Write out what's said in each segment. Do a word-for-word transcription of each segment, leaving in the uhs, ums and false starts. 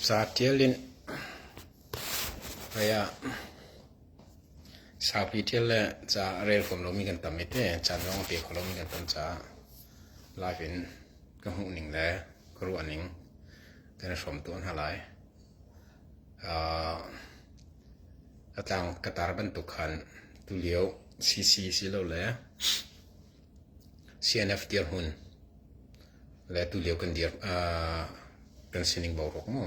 Sa tial in, aya, sa pi tial le, ca rel khom lo mi kan tam ite, ca nong pe khom lo mi kan tam ca. Live in ka hmuh ning le, ka ruah ning, kan hrom tuan halai. Ah, a tlang ka tar bantuk khan, tulio, C C si lo le, C N F tial hun. Le tulio kan dir, ah, kan sining bau rok mo.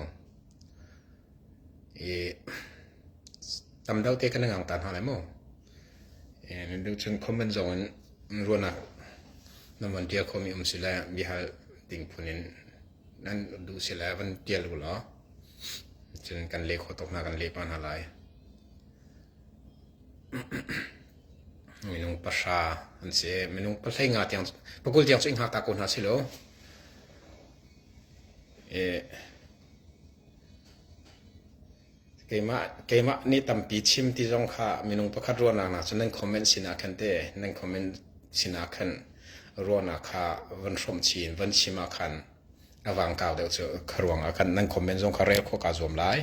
I, tam dau te kan ngang tan halai mo. E, nan duh chun comment zong in ruanak nan van tial khom i um si le bihal ding phun in nan duh si le van tial u lo. Chun kan le kho tok na kan le pan halai. Minung pasha an si, minung pahlei nga tiang, pakul tiang chu i ngak ta ko hna si lo. E, Keimah, keimah nih tampi chim ti zong kha minung pakhat ruahnak na cun nan comment sinah khan te, nan comment sinah khan ruahnak kha van hrawm chin, van chim ah khan a vang kau deuh cu kha ruangah khan nan comment zong kha rel khawh kaa zuam lai.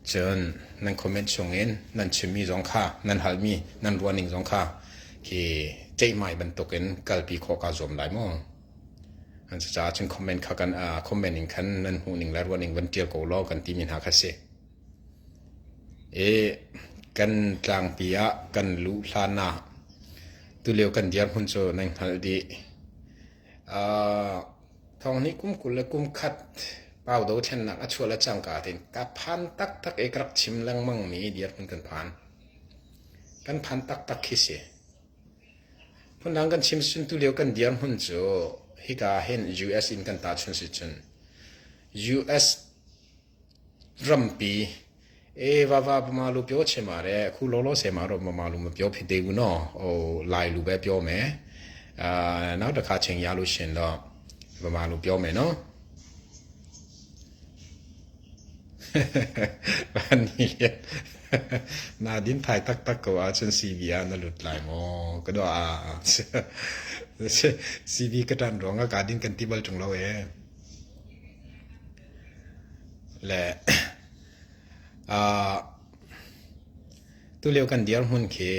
Cun nan comment chungin nan chimmi zong kha, nan halmi, nan ruahning zong kha khi ceihmai bantukin kalpi khawh kaa zuam lai maw? An caah cun comment kha kan, ah, comment in khan nan hmuh ning le ruah ning van ṭial ko law kan timi hna kha si. E, kan tlangpi ah kan luh hlan ah tulio kan dirhmun cu nan hngalh dih. Ah, thong hnih kum kul le kum khat pau do thlennak a chuah le cangka tein ka phan taktak e ka rak chim lengmangmi dirhmun kan phan. Kan phan taktak khi si. Phundang kan chim cun tulio kan dirhmun cu hika hin U S in kan tahchunh si cun U S rampi e vava pamalu pio che mare khu lolo se maro pamalu ma pio phite u no o lailu be pio me. Ah, nau da kha cheng ya lu shin do pamalu pio me no. Ani na din thai tak tak ko a chun C B a na lut lai mo ka do a. C B ka tan rong a ka din kan tibal chung lo e. Le, ah, tulio kan dirhmun khi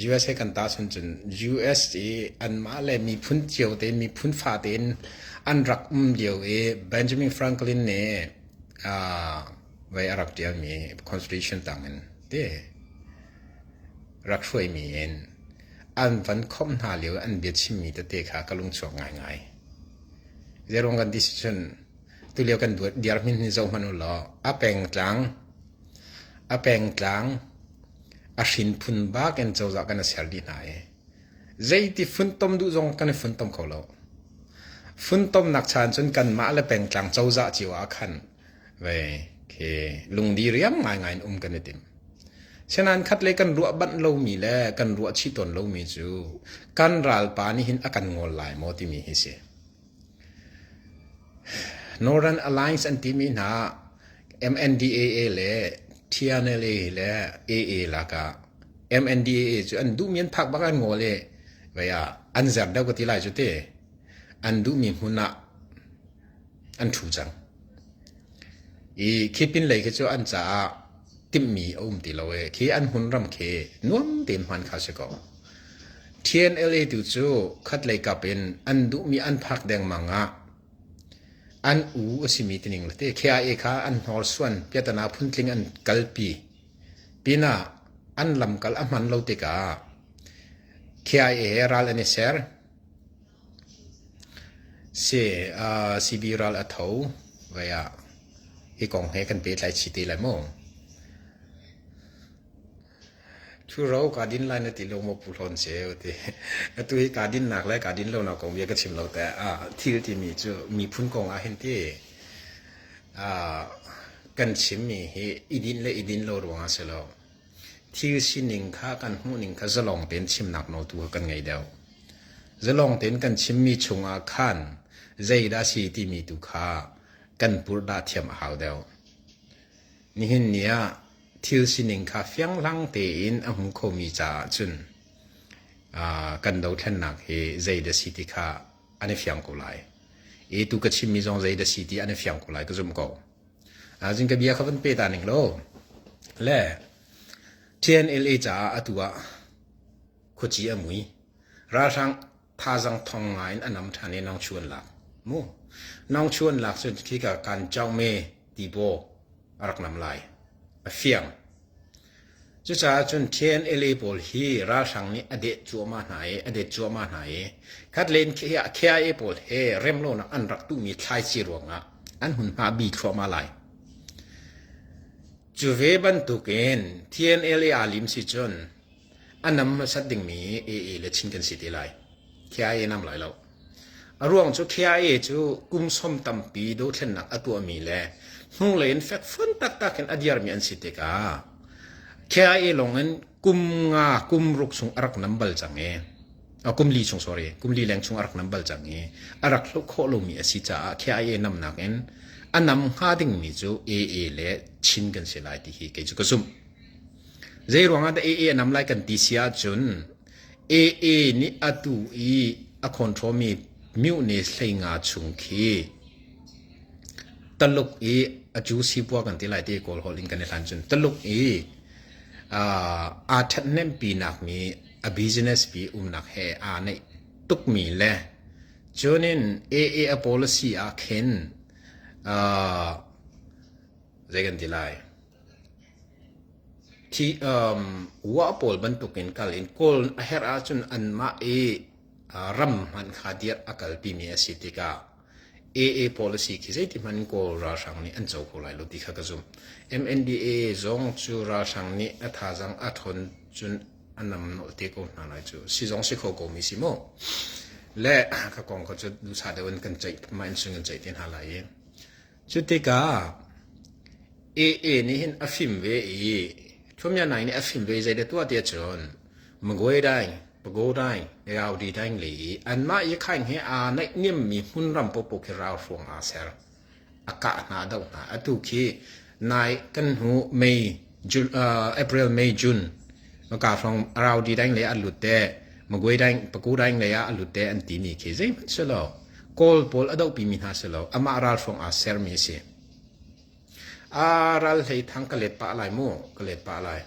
U S A kan tahchunh cun U S A anmah le miphun cio te, miphun fa tein an rak um lio i Benjamin Franklin nih, ah, vai a rak ṭialmi Constitution tangin te rak hruaimi in an van khomh hna lio an bia chimmi tete kha ka lungchuak ngaingai. Zeiruang kan ti si cun, tulio kan duat diar hmin hi zoh hmanh u law, a pengtlang, a pengtlang, a hrin phun bak in cozah kan a ser dih hna i, zeiti funtom duh zong kan i funtom kho lo. Funtomnak chan cun kanmah le pengtlang cozah cio ah khan vei khi lungdi riam ngaingai in um kan i tim. Sinain khatlei kan ruah banh lomi le kan ruah chih tawn lomi cu kan ralpa nih hin a kan ngol lai maw timi hi si. Northern Alliance an timi hna, M N D A A le T N L A le A A lakah M N D A A cu an duhmi an phak bak an ngol i, vaya an zer deuh ka ti lai cu te, an duhmi hmun ah an ṭhu cang. I khi pinlei khi cu an caah timhmi a um ti lo e. Khi an hmunram khi nuam tein hman kha si ko. T N L A tu cu khatlei kap in an duhmi an phak dengmang ah an u a simi tining le te K I A kha an hnor suan piatana phuntling an kalpi. Pinah an lamkal a hman lo tikah K I A he ral an i ser. Si, ah, C B ral a tho, vaya hi kong he kan pehtlai chi te lai maw? Thu ro ka din lai na ti lo maw pu hlawn se u ti. Atu hi ka din nak le ka din lo nak kong bia ka chim lo te. Ah, thil timi cu miphun kong ah hin ti. Ah, kan chimmi hi i din le i din lo ruangah si lo. Thil sining kha kan hmuh ning kha zalong tein chimnak no tu kha kan ngei deuh. Zalong tein kan chimmi chungah khan zeidah si timi tu kha kan purh dah thiam a hau deuh. Nihin ni ah thil sining kha fianghlang tein a hmu khomi caah cun, aa, kan dothlennak hi zeidah si ti kha an i fiang ko lai. I tu ka chimmi zong zeidah si ti an i fiang ko lai ka zumh ko. Azin ka bia kha van pe ta ning lo. Le T N L A ca a tu a khuaci a mui. Ralhrang thazang thong nga in a nam ṭhan i nangchuan lak. Mu. Nangchuan lak cun khi ka kan cau me ti baw a rak nam lai. A fiang. Cucaah cun T N L A pawl hi ralhrang nih a deh cuahmah hna i, a det cuahmah hna i, khat len K I A pawl he remlonak an rak tuhmi thlaici ruangah an hun hna bi thluahmah lai. Cu ve bantukin T N L A aa lim si cun a nam hmasat dingmi A A le Chin kan si ti lai. K I A nam lai lo. A ruang cu K I A cu kum sawm tampi dothlennak a tuahmi le hnulei in fekfun taktak in a dirmi an si tikah K I A lawng in kum nga, kum ruk chung a rak nam bal cang i, a, kum li chung, sorry, kum li leng chung a rak nam bal cang i, a rak hloh khawh lomi a si caah K I A namnak in a nam hnga dingmi cu A A le Chin kan si lai ti hi kei cu ka zumh. Zei ruangah dah A A a nam lai kan ti si ahcun, A A nih a tu i a control mi myone hleinga chung khi Taluk i a cu sipua kan ti lai ti Kawl holh in kan i hlan cun Taluk i, aa, aa ṭhathnempi nakmi a business pi umnak he aa neih tukmi le cun in A A a policy ah khin, aa, zei kan ti lai. Thi, um, uah pawl bantukin kal in Kawl a herh ahcun anmah i, aa, ram hman kha dirh a kalpimi a si tikah A A policy khi zeiti hmanh in Kawl ralhrang nih an co kho lai lo ti kha ka zumh. M N D A zong cu ralhrang nih a thazang a ṭhawn cun a nam nolh te ko hna lai cu si zong si kho ko mi si maw? Le ka kong kha cu duhsah deuh in kan ceih, mah in sun kan ceih te hna lai i. Cutikah A A nih hin a fim ve i, Thumya nai nih a fim ve i, zeidah tuah tiah cun Magway Daing, Pago Daing, Yaudi Daing le i anmah i khaing he aa naihniammi hmunram pohpoh khi ralhruang aa ser, a kah hna, a doh hna. Atu khi nai kan hnu May, Ju-, aa, April, May, June, maka hrawng Raudi Daing le a lut te, Magway Daing, Paku Daing le a lut te an timi khi zeihmanh si lo. Kawl pawl a dohpimi hna si lo. Amah ralhruang aa sermi a si. Aa, ral hleithang ka let pah lai mu, ka let pah lai.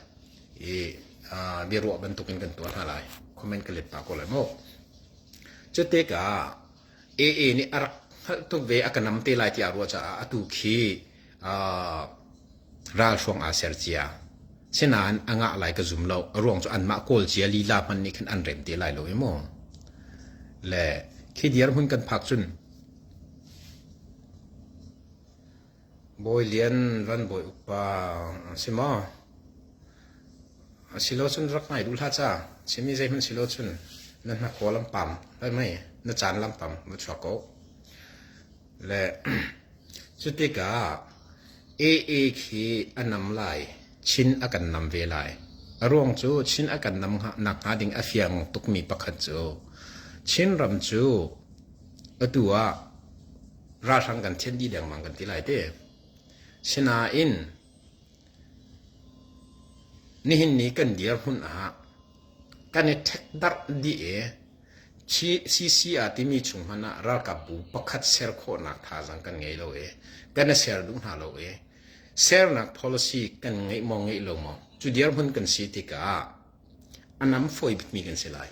I, aa, biaruah bantukin kan tuah hna lai. Comment ka let pah ko lai mu. Cutikah A A nih a rak hngalh tuk ve, a ka nam te lai tiah a ruah caah atu khi, aa, ralhruang aa ser cia. Sinain a ngah lai ka zum lo. A ruang cu anmah Kawl cia lila hmanh nih khin an rem te lai lo i maw? Le khi dirhmun kan phak cun Bawi Lian Van Bawi Ukpa a si maw? A si lo cun rak ngai duh hlah ca. Simi zeihmanh si lo cun na hna khua lampam, hoi mai, na caan lampam va chuak ko. Le cutikah A A khi a nam lai, Chin a kan nam ve lai. A ruang cu Chin a kan nam hnga, nak hnga ding a fiang tukmi pakhat cu Chin ram cu atu ah ralhrang kan thianh dih lengmang kan ti lai te. Sinain nihin ni kan dirhmun ah kan i ṭhekdarh dih i, C C A timi chung hmanh ah ralkapbu pakhat ser khawhnak thazang kan ngei lo i, kan i ser duh hna lo i, sernak policy kan ngeih maw, ngeih lo maw, cu dirhmun kan si tikah a nam fawi bikmi kan si lai.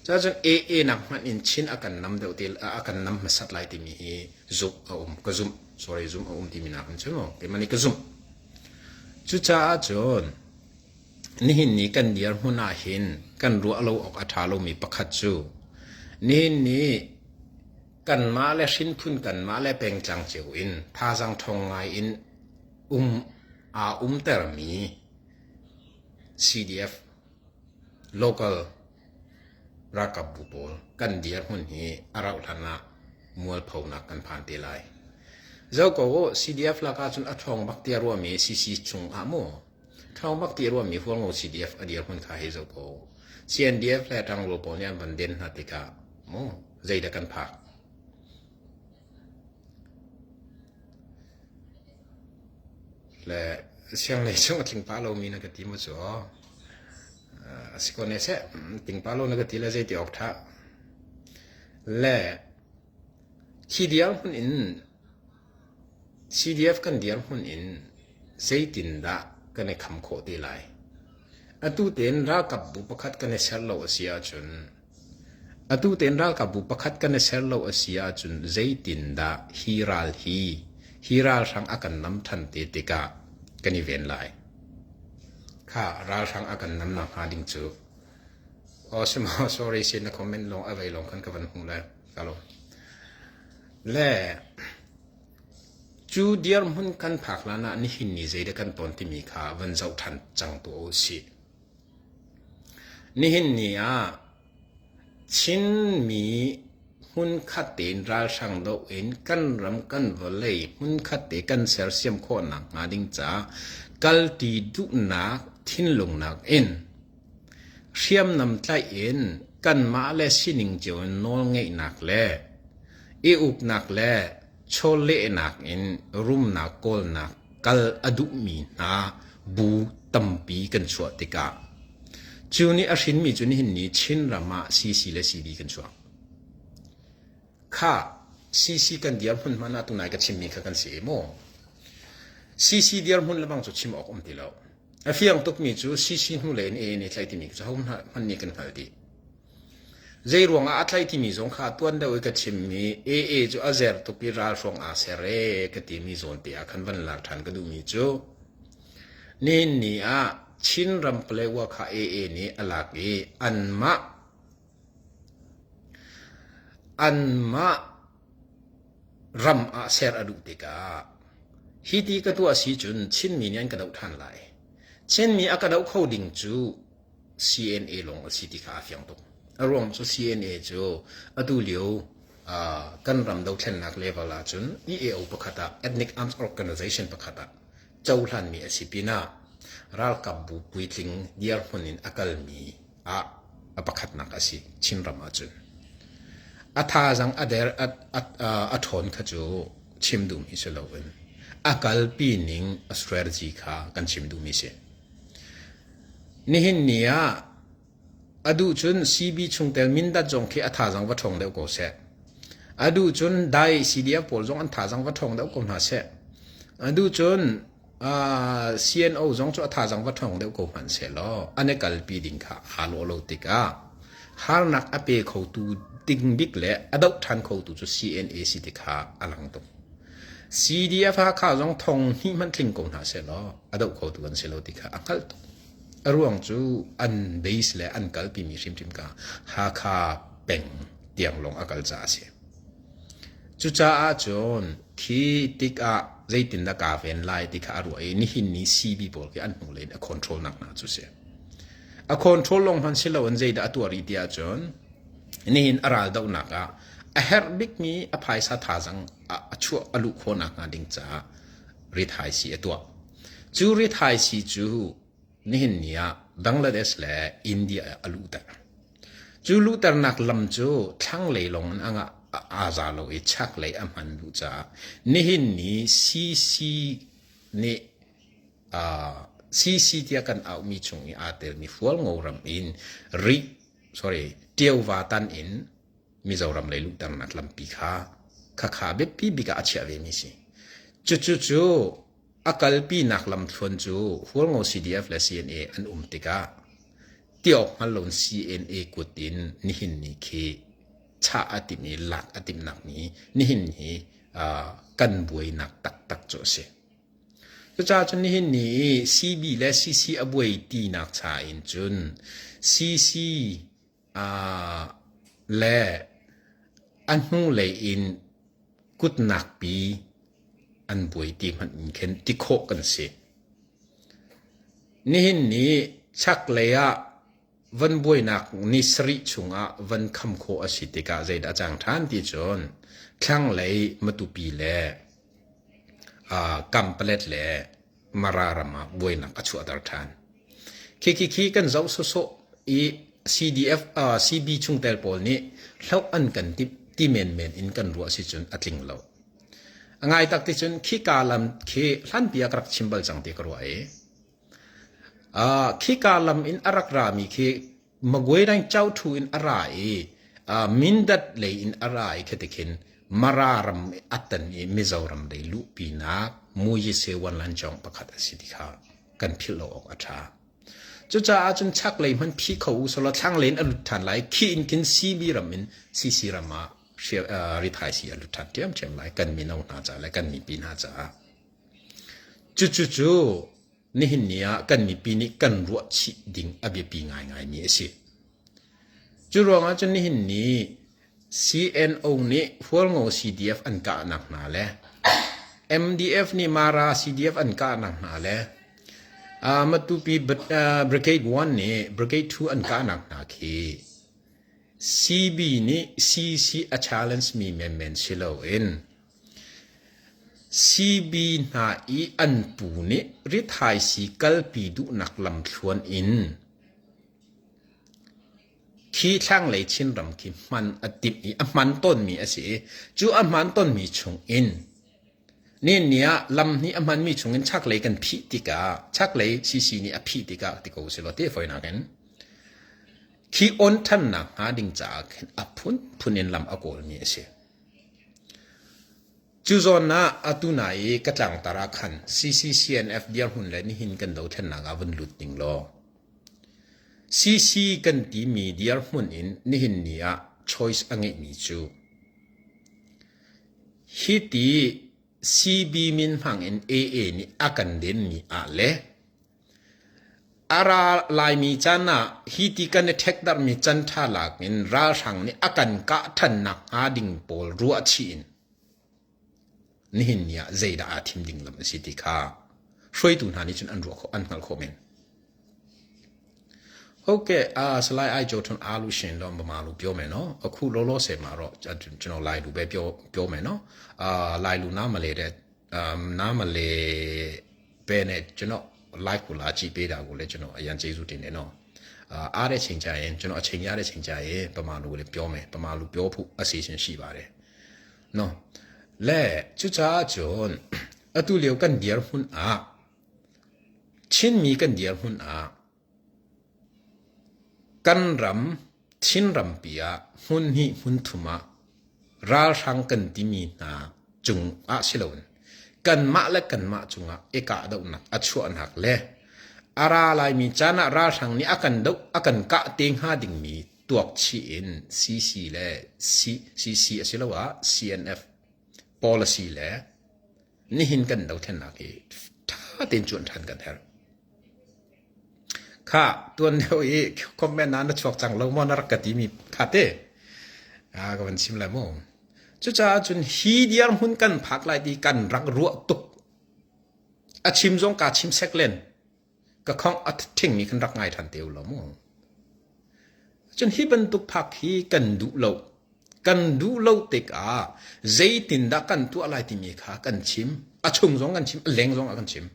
Cucaah cun A A nak hmanh in Chin a kan nam deuh te, a kan nam hmasat lai timi hi zumh a um, ka zumh, sorry, zumh a um timi nak hin cun maw, keimah nih ka zumh. Cucaah cun nihin ni kan dirhmun ah hin kan ruah lo awk a ṭha lomi pakhat cu nihin ni kanmah le hrinphun, kanmah le pengtlang cio in thazang ṭhawng ngai in um, aa umtermi C D F local ralkapbu pawl kan dirhmun hi a rauh hlan ah mualphonak kan phan te lai. Zoh ko, C D F lakah cun a ṭhawng bak tiah ruahmi C C chung ah maw, ṭhawng bak tiah ruahmi Hualngo C D F a dirhmun kha hi zoh ko. C N D F le ṭangrual pawl nih an van den hna tikah maw, zeidah kan phak? Le sianglei chung a tling pah lomi na ka ti maw cu? A si ko ne seh, tling pah lo na ka ti le zei ti awk ṭha. Le khi dirhmun in C D F kan dirhmun in zeitindah kan i kham khawh te lai? Atu tein ralkap bu pakhat kan i ser lo a si ahcun, atu tein ralkap bu pakhat kan i ser lo a si ahcun, zeitindah hi ral hi, hi ral hrang a kan nam ṭhan te tikah kan i ven lai? Kha ral hrang a kan nam nakhnga ding cu, oh, sima, sorry, sin na comment lawng a vei lawng khan ka van hmuh lai. Ka lo. Le, cu dirhmun kan phak hlan ah nihin ni zeidah kan ton timi kha van zoh ṭhan cang tu a si. Nihin ni ah Chin mi hmunkhat tein ralhrang doh in kan ram kan vawlei hmunkhat te kan sersiam khawh nakhnga ding caah kalṭi duhnak thinlungnak in hriamnam tlaih in kanmah le sining cio in nawlngeihnak le i uknak le chawlehnak in rumnak kawlnak kal a duhmi hna bu tampi kan chuah tikah, cu nih a hrinmi cu nihin ni Chin ram ah C C le C B kan chuah. Kha C C kan dirhmun hmanh ah tunai ka chimmi kha kan si e maw? C C dirhmun lebang cu chim awk um ti lo. A fiang tukmi cu C C hnulei in A A nih tlaih timi cu ho hna hmanh nih kan hngal dih. Zei ruangah a tlaih timi zong kha tuan deuh i ka chimmi, A A cu a zer tuk i ral hrawng aa ser e ka timi zawn te ah khan van lak ṭhan ka duhmi cu nihin ni ah Chin ram palewa kha A A nih a lak i anmah anmah ram ah ser a duh tikah, hiti ka tuah a si cun Chinmi nih an ka doh ṭhan lai. Chinmi a ka doh kho ding cu C N A lawng a si ti kha a fiang tuk. A ruang cu C N A cu atu lio, aa, kan ram dothlennak level ahcun E A O pakhat ah, Ethnic Arms Organization pakhat ah cohlanmi a si pinah ralkap bu puitling dirhmun in a kalmi ah a pakhatnak a si, Chin ram ahcun. A thazang a der, a, a, a, a ṭhawn kha cu chim duhmi si loin a kalpi ning a strategy kha kan chim duhmi si. Nihin ni ah a duh cun C B chungtel Mindat zong khi a thazang va ṭhawng deuh ko seh. A duh cun Dai C D F pawl zong an thazang va ṭhawng deuh ko hna seh. A duh cun, aa, C N O zong cu a thazang va ṭhawng deuh ko hmanh sehlaw, an i kalpi ding kha aa lawh lo tikah harnak a pe khotu ding bik le a doh ṭhan khotu cu C N A si ti kha a lang tuk. C D F Hakha zong thong hnih hmanh tling ko hna sehlaw, a doh khotu an si lo ti kha a hngalh tuk. A ruang cu an base le an kalpimi hrimhrim kha Hakha peng tiang lawng a kal caah a si. Cucaah cun khi tikah zeitindah kaa ven lai ti kha a ruah i nihin ni C B pawl khi an hnulei in a control nak hna cu si. A control lawng hmanh si loin zeidah a tuah rih tiah cun, nihin a raldohnak ah a herh bikmi a phaisa thazang a, a chuah a luh khawh nakhnga ding caah rithaisi a tuah. Cu rithaisi cu nihin ni ah Bangladesh le India ah a luhter. Cu luhternak lam cu thlanglei lawng in a ngah, a, aa za lo i chaklei a hman duh caah nihin ni C C nih, aa, C C tiah kan auhmi chung i aa telmi Hualngo ram in rih, sorry, Ṭiova tan in Mizoram lei luhternak lampi kha khakha biapi bik ah a chiah vemi si. Cucu cu a kalpinak lamthluan cu Hualngo C D F le C N A an um tikah, ti awk hngal loin C N A kut in nihin ni khi chah a timh i lak a timhnak ni nihin ni, aa, kan buainak taktak cu a si. Cucaah cun nihin ni i C B le C C a buai tinak cha in cun C C, aa, le a hnulei in kutnak pi an buai ti hmanh in khin ti khawh kan si. Nihin ni chaklei ah van buainak ni sarih chungah van kham khawh a si tikah zeidah a cang ṭhan ti cun thlanglei Matupi le, aa, Kanpalet le Mara ram ah buainak a chuahter ṭhan. Khi khi khi kan zoh sawhsawh i C D F, aa, C B chungtel pawl nih hloh an kan ti, ti menmen in kan ruah si cun a tling lo. A ngai tak ti cun khika lam khi hlanpi ah ka rak chim bal cang ti ka ruah i, aa, khika lam in a rak rami khi Maguairang Cauthu in a ra i, aa, Mindat lei in a ra i, khati khin Mara ram a tan i Mizoram lei luhpinak Mui Ye Se Wan Lan Chong pakhat a si ti kha kan philh lo awk a ṭha. Cucaah cun chaklei hman phih kho u sawlaw, tlanglei in a lut ṭhan lai, khi in kin C B ram in C C ram ah hria-, aa, rithai si a lut ṭhan ṭhiamṭhiam lai, kan mino hna caah le kan mipi hna caah. Cucu cu nihin ni ah kan mipi nih kan ruah chih ding a biapi ngaingaimi a si. Cu ruangah cun nihin ni C N O nih Hualngo C D F an kahnak hna le M D F nih Mara C D F an kahnak hna le, aa, Matupi Br-, aa, Brigade One nih Brigade Two an kahnak hna khi C B nih C C a challenge mi menmen si loin, C B hna i an pu nih rithai si kalpi duhnak lam thluan in khi tlanglei Chinram khi hman a timh i a hman tawnmi a si i, cu a hman tawnmi chung in, nihin ni ah lam hnih a hmanmi chungin chaklei kan phih tikah, chaklei C C nih a phih tikah ti ko si law, ti fawinak in khi on ṭhannak hnga ding caah khin a phunphun in lam a kawlmi a si. Cu zawn ah atu nai ka tlangtar ah khan C C C N F dirhmun le nihin kan dothlennak ah vun lut ding law, C C kan timi dirhmun in nihin ni ah choice a ngeihmi cu hiti C B min hmang in A A nih a kan denmi ah le a ra laimi caan ah hiti kan i ṭhekdarhmi can ṭha lak in ralhrang nih a kan kah ṭhannak hnga ding pawl ruah chih in nihin ni ah zeidah aa thim ding lam a si ti kha hruaitu hna nih cun an ruah khawh, an hngalh khawh men. Okay, aa, Salai Ai Joe Thon aa lu shin lawm ba ma lu pio men aw. A khu lo lo se ma rawh, a cun, cun aw lai lu be pio, pio men aw. Aa, lai lu na ma le de, um, na ma le pe ne cun aw lai khu la chi pe da gu le cun aw a yan che zu tin ne no. Aa, a de ching cha yen, cun aw a ching ya de ching cha yen, ba ma lu le pio me, ba ma lu pio phu a si sin shi ba de. No. Le, cucaah cun, atu lio kan dirhmun ah, Chinmi kan dirhmun ah, kan ram, Chin rampi ah, hmun hnih, hmun thum ah, ralhrang kan timi hna cung ah si loin, kanmah le kanmah cungah i kahdohnak a chuahnak le a ra laimi caan ah ralhrang nih a kan doh, a kan kah te hnga dingmi tuak chih in C C le C-, C C asiloah C N F policy le nihin kan dothlennak hi ṭha tein cuan ṭhan kan herh. Kha, tuan deuh i comment ah na chuak cang lo maw na rak ka timi kha te? Aa, ka van chim lai maw? Cucaah cun hi dirhmun kan phak lai ti kan rak ruah tuk. A chim zong kaa chim sek len. Ka khongh a ṭhingmi kan rak ngai ṭhan te u lo maw? Cun hi bantuk phak hi kan duh lo. Kan duh lo tikah zeitindah kan tuah lai timi kha kan chim. A chung zong kan chim, a leng zong a kan chim.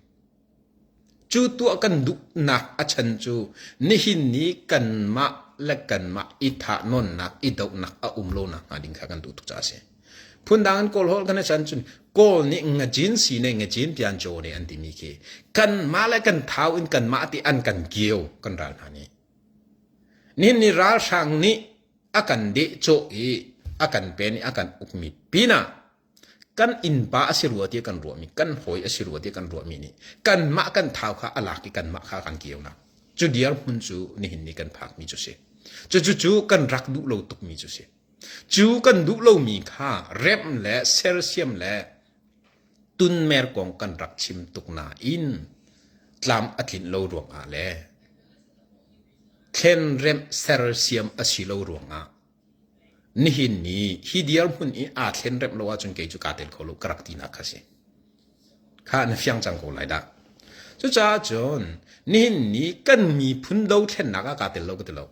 Cu tuah kan duhnak a chan cu nihin ni kanmah le kanmah i thah nawnnak, i dohnak a um lonak hnga ding kha kan duh tuk caah a si. Phundang in Kawl holh kan i chan cun Kawl nih ngacin si ne, ngacin pian caw ne an timi khi kanmah le kan thau in kanmah ti an kan kio kan ral hna nih. Nihin ni ralhrang nih a kan deh cawh i a kan pen i a kan ukmi pinah kan innpa a si rua tiah kan ruahmi, kan hawi a si rua tiah kan ruahmi nih kanmah kan thau kha a lak i kanmah kha kan kionak. Cu dirhmun cu nihin ni kan phakmi cu si. Cucu cu kan rak duh lo tukmi cu si. Cu kan duh lomi kha remh le sersiam le tunmer kong kan rak chim tuk nain tlam a tlinh lo ruangah le thlenremh sersiam a si lo ruangah nihin ni hi dirhmun i aa thlenremh lo ahcun kei cu kaa tel kho lo ka rak tinak kha si. Kha na fiang cang ko lai dah. Cucaah cun nihin ni kan miphun dothlennak ah kaa tel lo ka ti lo.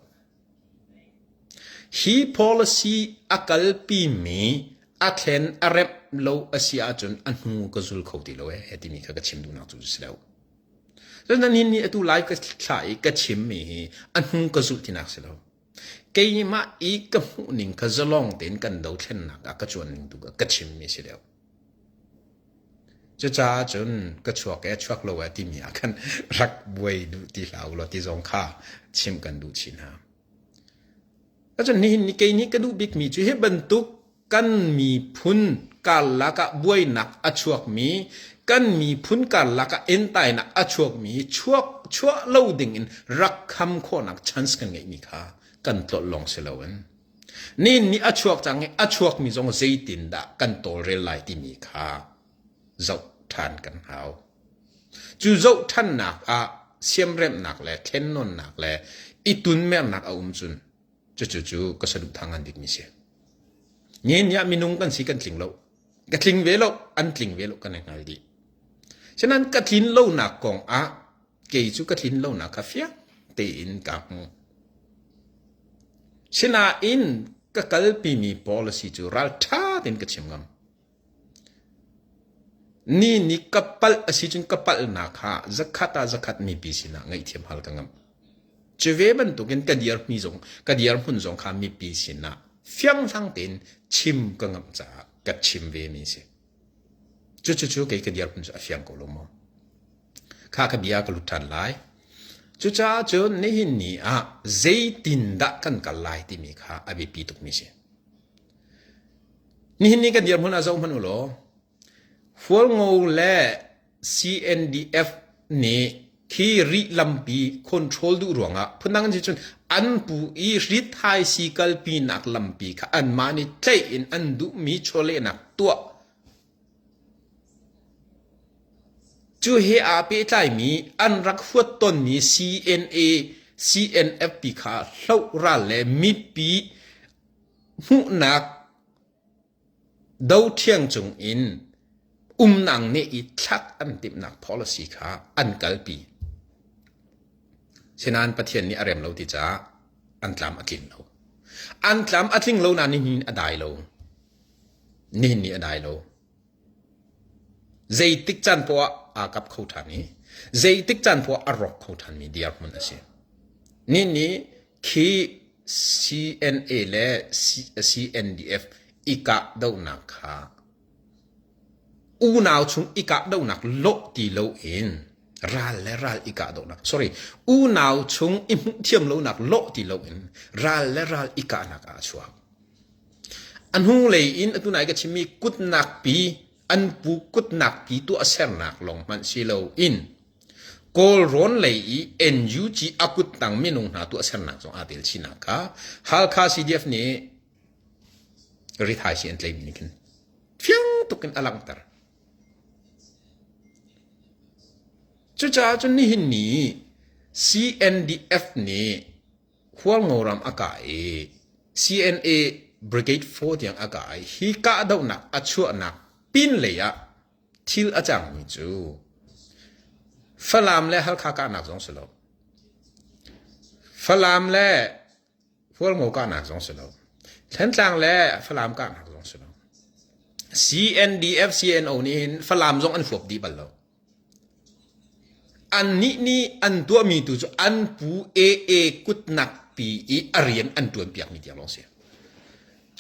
Hi policy a kalpimi a thlen a remh lo a si ahcun a hnu ka zul kho ti lo e, he timi kha ka chim duhnak cu si lo. Cun nihin ni atu lai ka thlah i ka chimmi hi a hnu ka zulh tinak si lo. Keimah i ka hmuh ning kha zalong tein kan dothlennak ah ka cuan ning tuk ah ka chimmi si lo. Cucaah cun ka chuak e, chuak lo e timi ah khan rak buai duh ti hlah u law ti zong kha chim kan duh chin ha. Cun nihin ni kei nih ka duh bikmi cu hi bantuk kan miphun karlakah buainak a chuakmi, kan miphun karlakah entainak a chuakmi chuak, chuah lo dingin rak kham khawhnak chance kan ngeihmi kha kan tlolh lawng si loin, nihin ni a chuak cang i a chuakmi zong zeitindah kan tawlrel lai timi kha zoh ṭhan kan hau. Cu zoh ṭhannak ah siamremhnak le thlennawnnak le i tunmernak a um cun, cucu cu ka saduhthah ngan bikmi si. Nihin ni ah minung kan si, kan tling lo. Ka tling ve lo, an tling ve lo kan i hngal dih. Sinain ka tlin lonak kong ah kei cu ka tlin lonak kha fiang tein ka hmu. Sinain ka kalpimi policy cu ralṭha tein ka chim ngam. Nihin ni ka palh a si cun ka palhnak kha zakhat ah zakhat mipi sinah ngaihthiam hal ka ngam. Cu ve bantukin ka dirhmi zong, ka dirhmun zong kha mipi sinah fiangthlang tein chim ka ngam caah ka chim vemi si. Cucu cu kei ka dirhmun cu a fiang ko lo maw? Kha ka bia ka lut ṭhan lai. Cucaah cun nihin ni ah zeitindah kan kal lai timi kha a biapi tukmi si. Nihin ni kan dirhmun a zoh hmanh u law, Hualngo le C N D F nih khi rih lampi control duh ruangah phundang an si cun an pu i rithai si kalpinak lampi kha anmah nih tlaih in an duhmi chawlehnak tuah. Cu he aa pehtlaimi an rak huat tonmi C N A, C N F P kha hloh ral le mipi hmuhnak doṭhiang cungin umnak nih i thlak an timhnak policy kha an kalpi. Sinain Pathian nih a rem lo ti caah an tlam a tlin lo. An tlam a tling lo nain nihin a dai lo. Nihin ni a dai lo. Zeitik caan paoh ah aa kap kho ṭhan i, zeitik caan paoh ah a rawk kho ṭhanmi dirhmun a si. Nihin ni khi C N A le C-, C N D F i kahdohnak kha unau chung i kahdohnak lawh ti loin ral le ral i kahdohnak, sorry, unau chung i hmuh thiam lonak lawh ti loin ral le ral i kahnak ah a chuak. A hnulei in atu nai ka chimmi kutnakpi, an pu kutnakpi tuahsernak lawng hmanh si loin Kawlrawn lei i N U G a kuttang minung hna tuahsernak zong aa tel chinnak kha Halkha C D F nih rithai si an tlaimi nih khin fiang tukin a langhter. Cucaah cun nihin ni C N D F nih Hualngo ram a kah i C N A Brigade four tiang a kah i hi kahdohnak a chuahnak pin lei ah thil a cangmi cu Falam le Halkha kahnak zong si lo. Falam le Hualngo kahnak zong si lo. Thantlang le Falam kahnak zong si lo. C N D F, C N O nih hin Falam zong an huap dih bal lo. Annih nih an tuahmi tu cu an pu A A kutnakpi i a rian an ṭuanpiakmi tiang lawng si.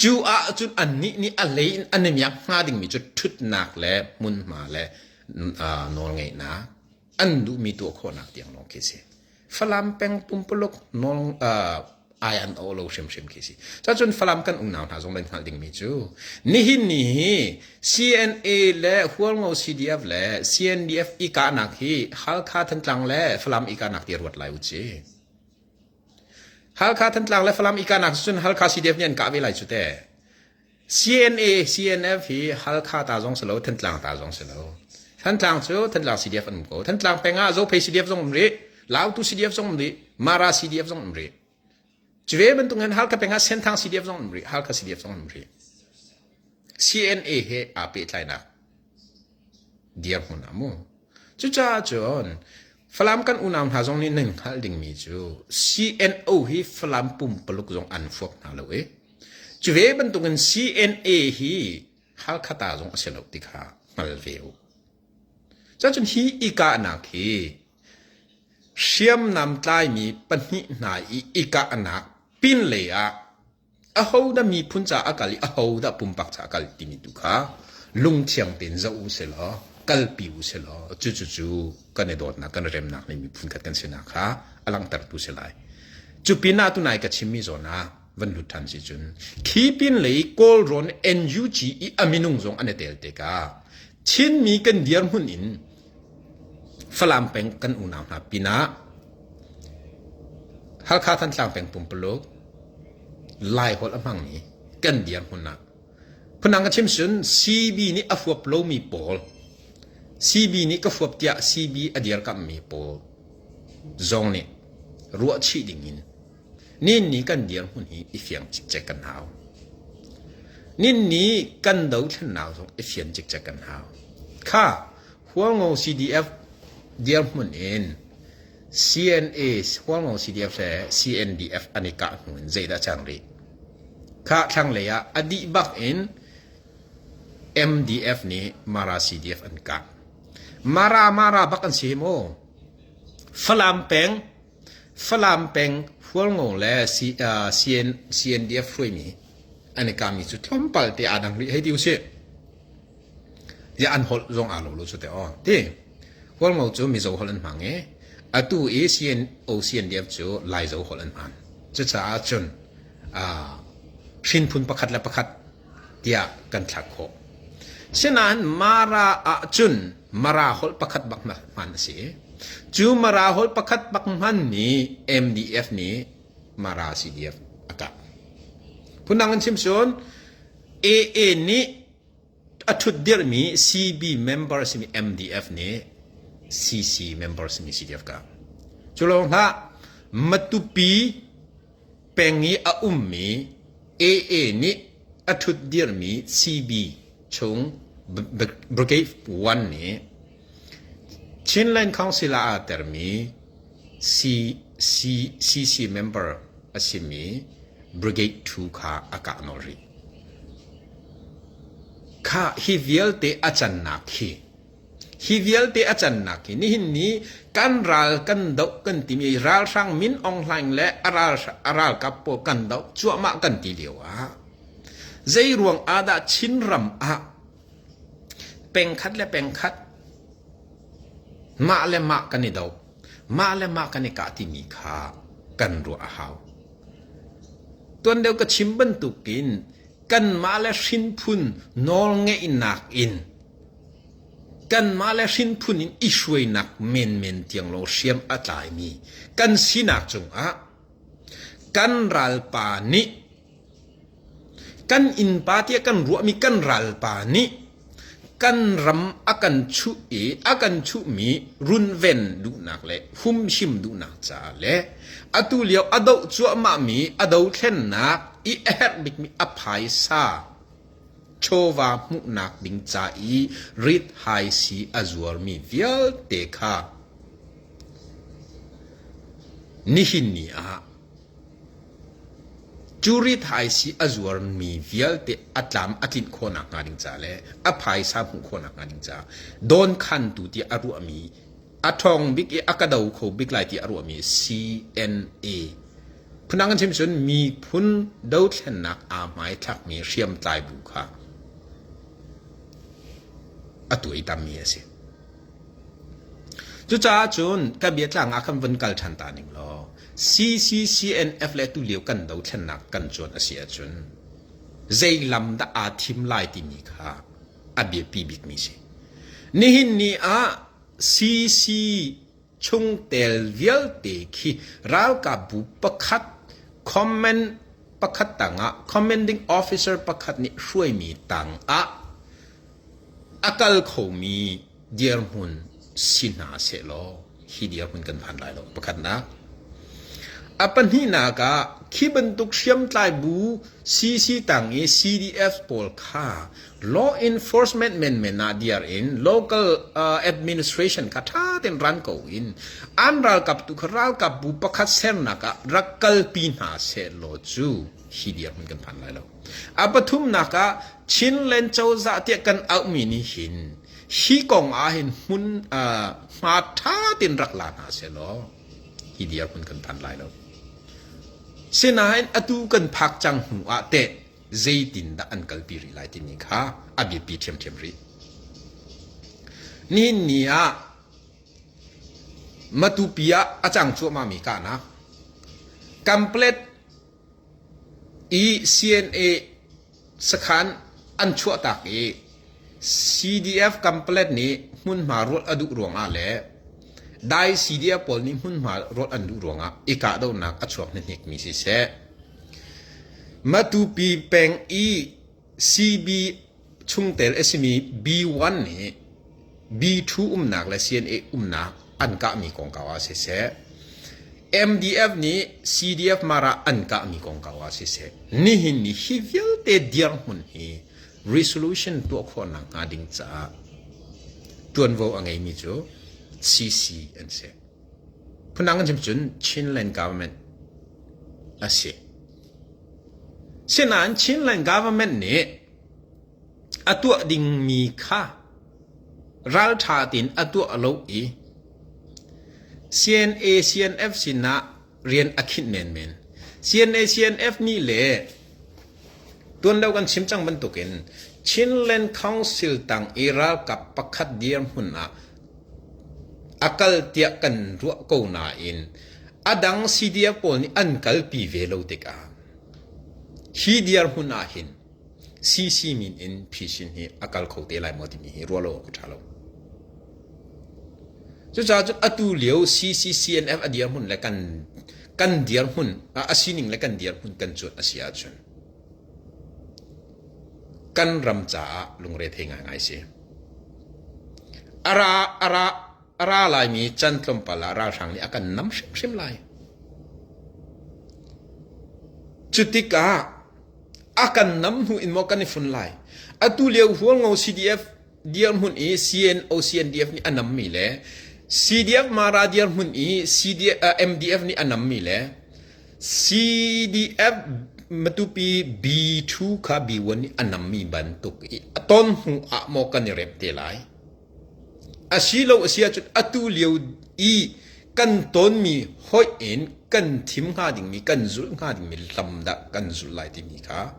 Cu ahcun annih nih a lei in an i miak hnga dingmi cu ṭhutnak le hmunhma le, aa, nawlngeihnak, an duhmi tuah khawhnak tiang lawng khi si. Falam peng pumpuluk nawl, aa, ai an awh lo hrimhrim khi si. Cucun Falam kan unau hna zong nan hngalh dingmi cu nihin ni hi C N A le Hualngo C D F le C N D F i kahnak hi Halkha, Thantlang le Falam i kahnak ti a ruat lai u ci. Halkha, Thantlang le Falam i kahnak cun Halkha C D F nih an kah ve lai cu te. C N A, C N F hi Halkha ta zong si lo, Thantlang ta zong si lo. Thantlang cu Thantlang C D F an um ko. Thantlang peng ah Zophei C D F zong um rih, Lautu C D F zong um rih, Mara C D F zong um rih. Cu ve bantuk hin Halkha peng ah Senthang C D F zong um rih, Halkha C D F zong um rih. C N A he aa pehtlaihnak dirhmun a mu. Cucaah cun Falam kan unau hna zong nih nan hngalh dingmi cu C N O hi Falam pumpuluk zong an fuak hna lo i, cu ve bantukin C N A hi Halkha ta zong a si lo ti kha hngal ve u. Cucun hi i kahnak hi hriamnam tlaimi pahnih hna i i kahnak pin lei ah ahodah miphun ca a kal i ahodah pumpak ca a kal timi tu kha lungthiang tein zoh u sih law, kalpi u sih law, cucu cu kan i dawtnak, kan i remnak le miphun khat kan sinak kha a langhtertu si lai. Cu pinah tunai ka chimmi zawn ah Van lut than si cun, khipin lei Kawlrawn N U G i a minung zong an i tel tikah Chinmi kan dirhmun in Falam peng kan unau hna pinah Halkha Thantlang peng pumpaluk Laiholh a hmangmi kan dirhmun ah phunang a chim sun C B nih a huap lomi pawl, C B nih ka huap tiah C B a dirkamhmi pawl zong nih ruah chih dingin nihin ni kan dirhmun hi i fiang cikcek kan hau. Nihin ni kan dothlennak zong i fian cikcek kan hau. Kha Hualngo C D F dirhmun in C N A, Hualngo C D F le C N D F an i kah hnu in zeidah caan rih? Kha thlanglei ah a dih bak in M D F nih Mara C D F an kah. Mara, Mara bak an si hi maw? Falam peng, Falam peng Hualngo le C, ah, C N, C N D F hruaimi an i kahmi cu tlawmpal te aa dang rih hei ti usih. Ya an holh zong aa lo lo cu te aw ti. Hualngo cu Mizo holh an hmang i, atu i C N O C N D F cu Laizo holh an hman. Cucaah cun, aa, hrinphun pakhat le pakhat tiah kan thlak khawh. Sinain Mara ah cun Mara holh pakhat bak hman a si. Cu Mara holh pakhat bak hmanmi M D F nih Mara C D F a kah. Phunang an chim sun A A nih a ṭhutdirhmi C B member simi M D F nih C C member simi C D F kah. Cu lawng hlah, Matupi peng i a ummi A A nih a ṭhutdirhmi C B chung B-, B-, Brigade one nih Chinland Council ah aa termi C, C, C C member a simi Brigade two kha a kah nawl rih. Kha hi vialte a cannak hi, hi vialte a cannak hi nihin ni kan ral kan doh kan timi ralhrang Min Aung Hlaing le a ral, a ralkap pawl kan doh cuahmah kan ti lio ah, zei ruang ah dah Chinram ah pengkhat le pengkhat mah le mah kan i doh, mah le mah kan i kah timi kha kan ruah a hau. Tuan deuh ka chim bantukin kanmah le hrinphun nawlngeihnak in, kanmah le hrinphun in i hruainak menmen tiang lo hriam a tlaimi kan sinak cungah kan ralpa nih, kan innpa tiah kan ruahmi kan ralpa nih kan ram a kan chuh i a kan chuhmi runven duhnak le humhim duhnak ca le atu lio a doh cuahmahmi a dothlennak i a herh bikmi a phaisa chawva hmuhnak ding ca i rit hai si a zuarmi vialte kha nihin ni ah cu rit hai si a zuarmi vialte a tlam a tlinh khawhnak hnga ding ca le a phaisa hmuh khawhnak hnga ding ca dawnkhantu tiah a ruahmi, a ṭhawng bik i a ka do kho bik lai tiah a ruahmi C N A, phunang kan chim cun miphun dothlennak aa hmaithlakmi hriamtlai bu kha a tuaitammi a si. Cucaah cun ka biatlang ah kan van kal ṭhan ta ning law, C C C N F le tulio kan dothlennak kan cuan a si ahcun zeilam dah aa thim lai timi kha a biapi bikmi si. Nihin ni ah C C chungtel vialte khi ralkap bu pakhat, command pakhat tangah commanding officer pakhat nih hruaimi tangah a kal khomi dirhmun si hna sehlaw, hi dirhmun kan phan lai lo. Pakhatnak. A pahnihnak ah khi bantuk hriamtlai bu C C tang i C D F pawl kha law enforcement menmen ah dir in local, uh, administration kha ṭha tein ran ko in an ralkap tu kha ralkap bu pakhat sernak ah rak kalpi hna sehlaw cu hi dirhmun kan phan lai lo. A pathumnak ah Chinland cozah tiah kan auhmi nih hin hi kong ah hin hmun, aa, hma ṭha tein rak la hna sehlaw, hi dirhmun kan phan lai lo. Sinain atu kan phak cang hnu ah teh zeitindah an kalpi rih lai timi kha a biapi ṭhiamṭhiam rih. Nihin ni ah Matupi ah a cang cuahmahmi kahnak, Kanpetlet i C N A sakhan an chuahtak i C D F kampalet nih hmunhma ruat a duh ruangah le dai C D F pawl nih hmunhma ruat an duh ruangah i kahdohnak a chuak hnikmi siseh, Matupi peng i C B chungtel a simi B one nih B two umnak le C N A umnak an kahmi kongkau ah siseh, M D F nih C D F Mara an kahmi kongkau ah siseh, nihin ni hi vialte dirhmun hi resolution tuah khawhnak hnga ding caah ṭuanvo a ngeimi cu C C an si. Phunang kan chim cun Chinland Government a si. Sinain Chinland Government nih a tuah dingmi kha ralṭha tein a tuah lo i C N A, C N F sinah rian a khinh menmen. C N A, C N F nih le tuan deuh kan chim cang bantukin Chinland Council tang i ralkap pakhat dirhmun ah a kal tiah kan ruah ko nain a dang C D F pawl nih an kalpi ve lo tikah hi dirhmun ah hin C C min in phihsin hi a kal kho te lai maw timi hi ruah lo a ṭha lo. Cucaah cun atu lio C C C N F a dirhmun le kan, kan dirhmun, a, a sining le kan dirhmun kan cuan a si ahcun kan ram caah lungre thei ngaingai si. A ra, a ra, a ra laimi can tlawmpal ah ralhrang nih a kan nam hrimhrim lai. Cutikah a kan nam hnu in maw kan i fun lai? Atu lio Hualngo C D F dirhmun i C N O C N D F nih a nammi le C D F Mara dirhmun i C D F, ah, M D F nih a nammi le C D F Matupi B two kha B one nih a nammi bantuk i a ton hnu ah maw kan i remh te lai? A si lo a si ahcun atu lio i kan tonmi hoih in kan thim hnga dingmi, kan zulh hnga dingmi lamdah kan zulh lai timi kha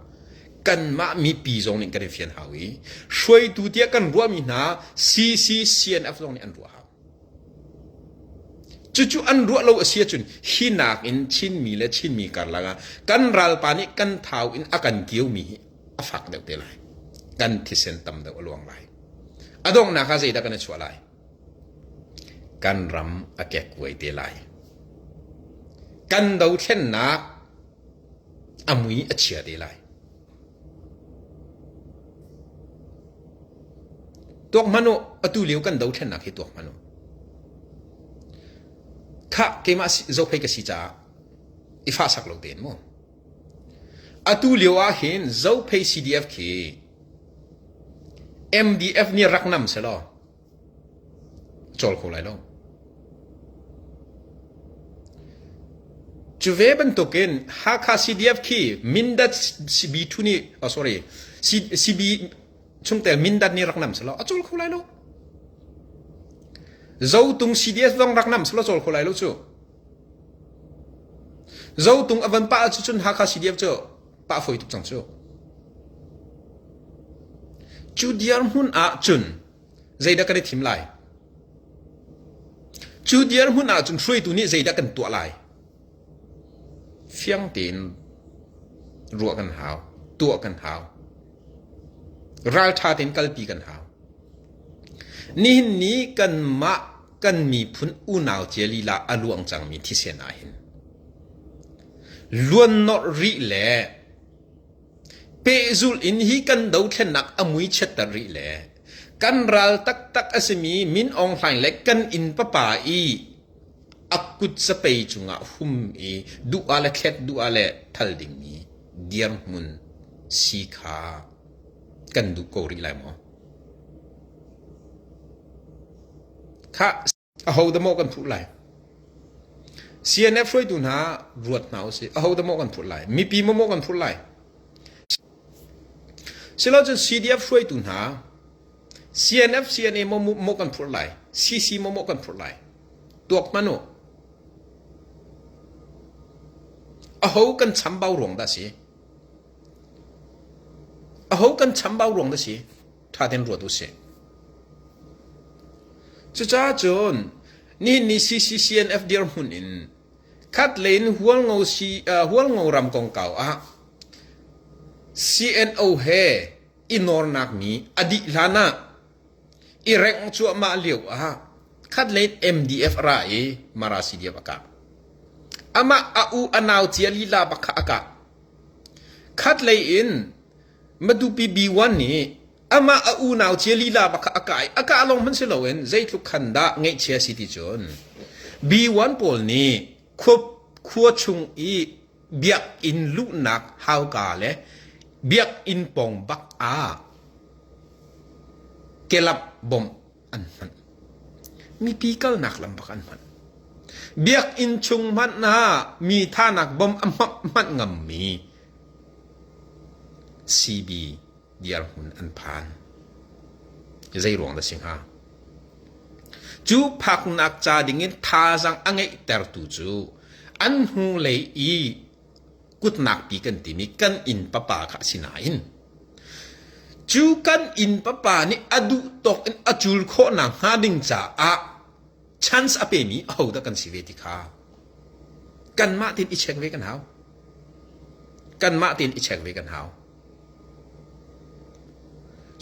kanmah mipi zong nih kan i fian hau i hruaitu tiah kan ruahmi hna C C C N F zong nih an ruah hau. Cucu an ruah lo a si ahcun hi nakin Chinmi le Chinmi karlak ah kan ralpa nih kan thau in a kan kiomi hi a fak deuh te lai. Kan thisen tam deuh a luang lai. A donghnak ah zeidah kan i chuah lai? Kan ram a kekkuai te lai. Kan dothlennak a mui a chia te lai. Tuak hmanh uh, atu lio kan dothlennak hi tuak hmanh uh. Khah, keimah si, Zophei ka si caah i fahsak lo tein maw? Atu lio ah hin Zophei C D F khi M D F nih rak nam seh law, cawl kho lai lo. Cu ve bantukin Hakha C D F khi Mindat C B two nih, oh, sorry, C, C B chungtel Mindat nih rak nam seh law, a cawl kho lai lo. Zotung C D F zong rak nam seh law, cawl kho lai lo cu. Zotung a van pah ahcun Hakha C D F cu pah fawi tuk cang cu. Cu dirhmun ah cun zeidah kan i thim lai? Cu dirhmun ah cun hruaitu nih zeidah kan tuah lai? Fiang tein ruah kan hau, tuah kan hau, ralṭha tein kalpi kan hau. Nihin ni kanmah kan miphun unau cia lila a luang cangmi thisen ah hin luan norh rih le pehzulh in hi kan dothlennak a mui chiatter rih le kan ral taktak a simi Min Aung Hlaing le kan inn papa i a kut sapei cungah hum i duh ah le thlet, duh ah le thal dingmi dirhmun si kha kan duh ko rih lai maw? Khah, ahodah maw kan phurh lai? C N F hruaitu hna ruat hna u sih. Ahodah maw kan phurh lai? Mipi maw maw kan phurh lai? Silocun C D F hruaitu hna, C N F, C N A maw, maw kan phurh lai? C C maw, maw kan phurh lai? Tuak hmanh uh. Aho kan chambau ruang dah si? Aho kan chambau ruang dah si? Ṭha tein ruat u sih. Cucaah cun nihin ni C C C N F dirhmun in khat lei in Hualngo si, ah, Hualngo ram kongkau ah C N O he i nawrnak mi a dih hlanah i rengh cuahmah lio ah khat lei M D F a ra i Mara C D F a kah. Amah a u a nau cia lila pakhat a kah. Khat lei in Matupi B one nih amah a unau cia lila pakhat a kah i a kah lawng hman si loin zeitluk khan dah ngaihchia si ti cun B one pawl nih khua, khua chung i biakinn luhnak hauka le biakinn pawng bak ah kelamh bom an hmanh. Mipi kalnak lam bak an hmanh. Biakinn chung hmanh ah mi thanak bom a hmanh, hmanh ngammi C B dirhmun an phan. Zei ruang dah si hnga? Cu phaknak ca dingin thazaang a ngeihtertu cu an hnulei i kutnakpi kan timi kan inn papa kha a si nain, cu kan inn papa nih a duh tawk in a cul khawh nakhnga ding caah chance a pemi ahodah kan si ve ti kha kanmah tein i check ve kan hau. Kanmah tein i check ve kan hau.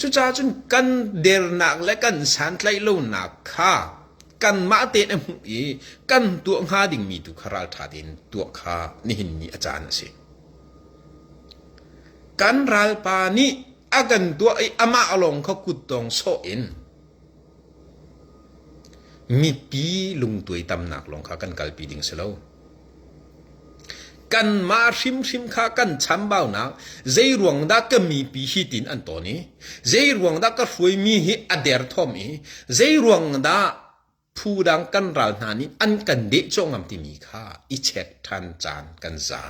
Cucaah cun kan dernak le kan santlaih lonak kha kanmah tein a hmuh i kan tuah hnga dingmi tu kha ralṭha tein tuah kha nihin ni a caan a si. Kan ralpa nih a kan tuah i amah lawng kha kuttawng sawh in mipi lungtuai tamnak lawng kha kan kalpi ding si lo. Kanmah hrimhrim kha kan chambaunak, zei ruang dah ka mipi hi tin an ton i, zei ruang dah ka hruaimi hi a derthawm i, zei ruang dah phu dang kan ral hna nih an kan deh cawh ngam timi kha i check ṭhan caan kan za.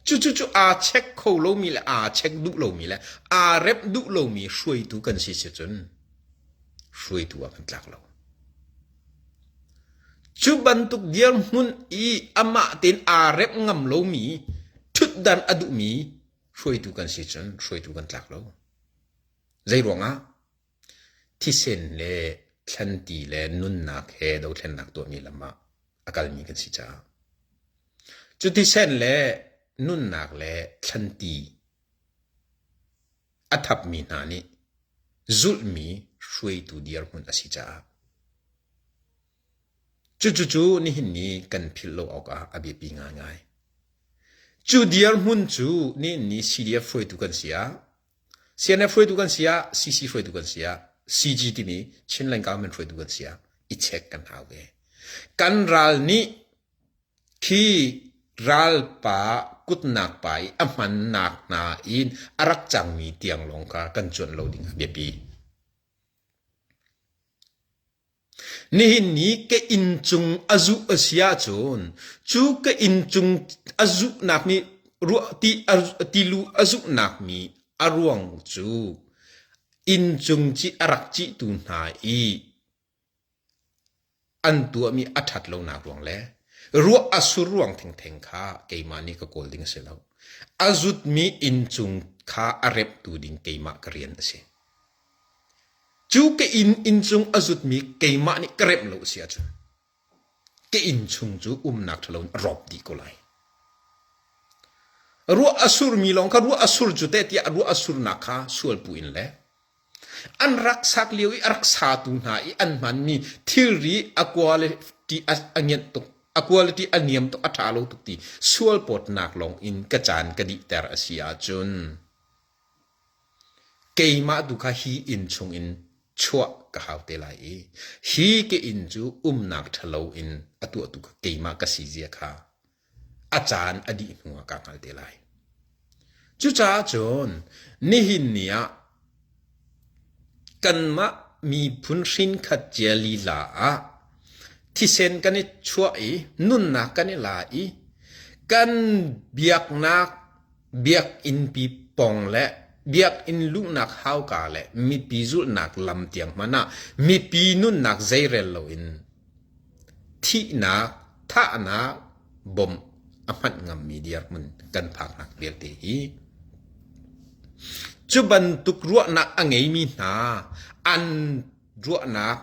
Cucu cu aa check kho lomi le aa check duh lomi le aa remh duh lomi hruaitu kan si si cun hruaitu ah kan tlak lo. Cu bantuk dirhmun i amah tein aa remh ngam lomi, ṭhutdan a duhmi hruaitu kan si cun hruaitu kan tlak lo. Zei ruangah? Thisen le thlanti le nunnak he dothlennak tuahmi lamah a kalmi kan si caah. Cu thisen le nunnak le thlanti a thapmi hna nih zulhmi hruaitu dirhmun a si caah. Cucu cu nihin ni kan philh lo awkah a biapi ngaingai. Cu dirhmun cu nihin ni C D F hruaitu kan si ah, C N F hruaitu kan si ah, C C hruaitu kan si ah, C G timi Chinland Government hruaitu kan si ah i check kan hau ve. Kan ral nih khi ralpa kutnak pa i a hmannak hna in a rak cangmi tiang lawng kha kan cuanh lo ding a biapi. Nihin ni ka inn cung a zuh a si ahcun, cu ka inn cung a zuhnak mi ruah ti, a, tilu a zuhnak mi a ruang cu inn cung cih a rak cihtu hna i an tuahmi a ṭhat lonak ruang le ruah a sur ruang thengtheng kha keimah nih ka kawl ding a si lo. A zutmi inn cung kha a remhtu ding keimah ka rian a si. Cu ka inn, inn cung a zutmi keimah nih ka remh lo a si ahcun, ka inn chung cu umnak ṭha loin a rawp dih ko lai. Ruah a surmi lawng kha ruah a sur cu te tiah ruah a surnak kha sual pu in le an rak sak lio i a rak satu hna i an hmanmi thilri a quality a, a ngianh tuk, a quality a niam tuk, a ṭha lo tuk ti sual pawtnak lawng in ka caan ka dihter a si ahcun, keimah tu kha hi inn chungin chuah ka hau te lai i, hi ka inn cu umnak ṭha lo in a tuahtu kha keimah ka si zia kha a caan a dih hnu ah ka hngal te lai. Cucaah cun nihin ni ah kanmah miphun hrinkhat cia lila ah thisen kan i chuah i, nunnak kan i la i, kan biaknak, biakinnpi pawng le biakinn luhnak hauka le mipi zulhnak lam tiang hmanh ah mipi nunnak zeirel loin thihnak, thahnak bom a hmanh ngammi dirhmun kan phaknak vialte hi cu bantuk ruahnak a ngeimi hna an ruahnak,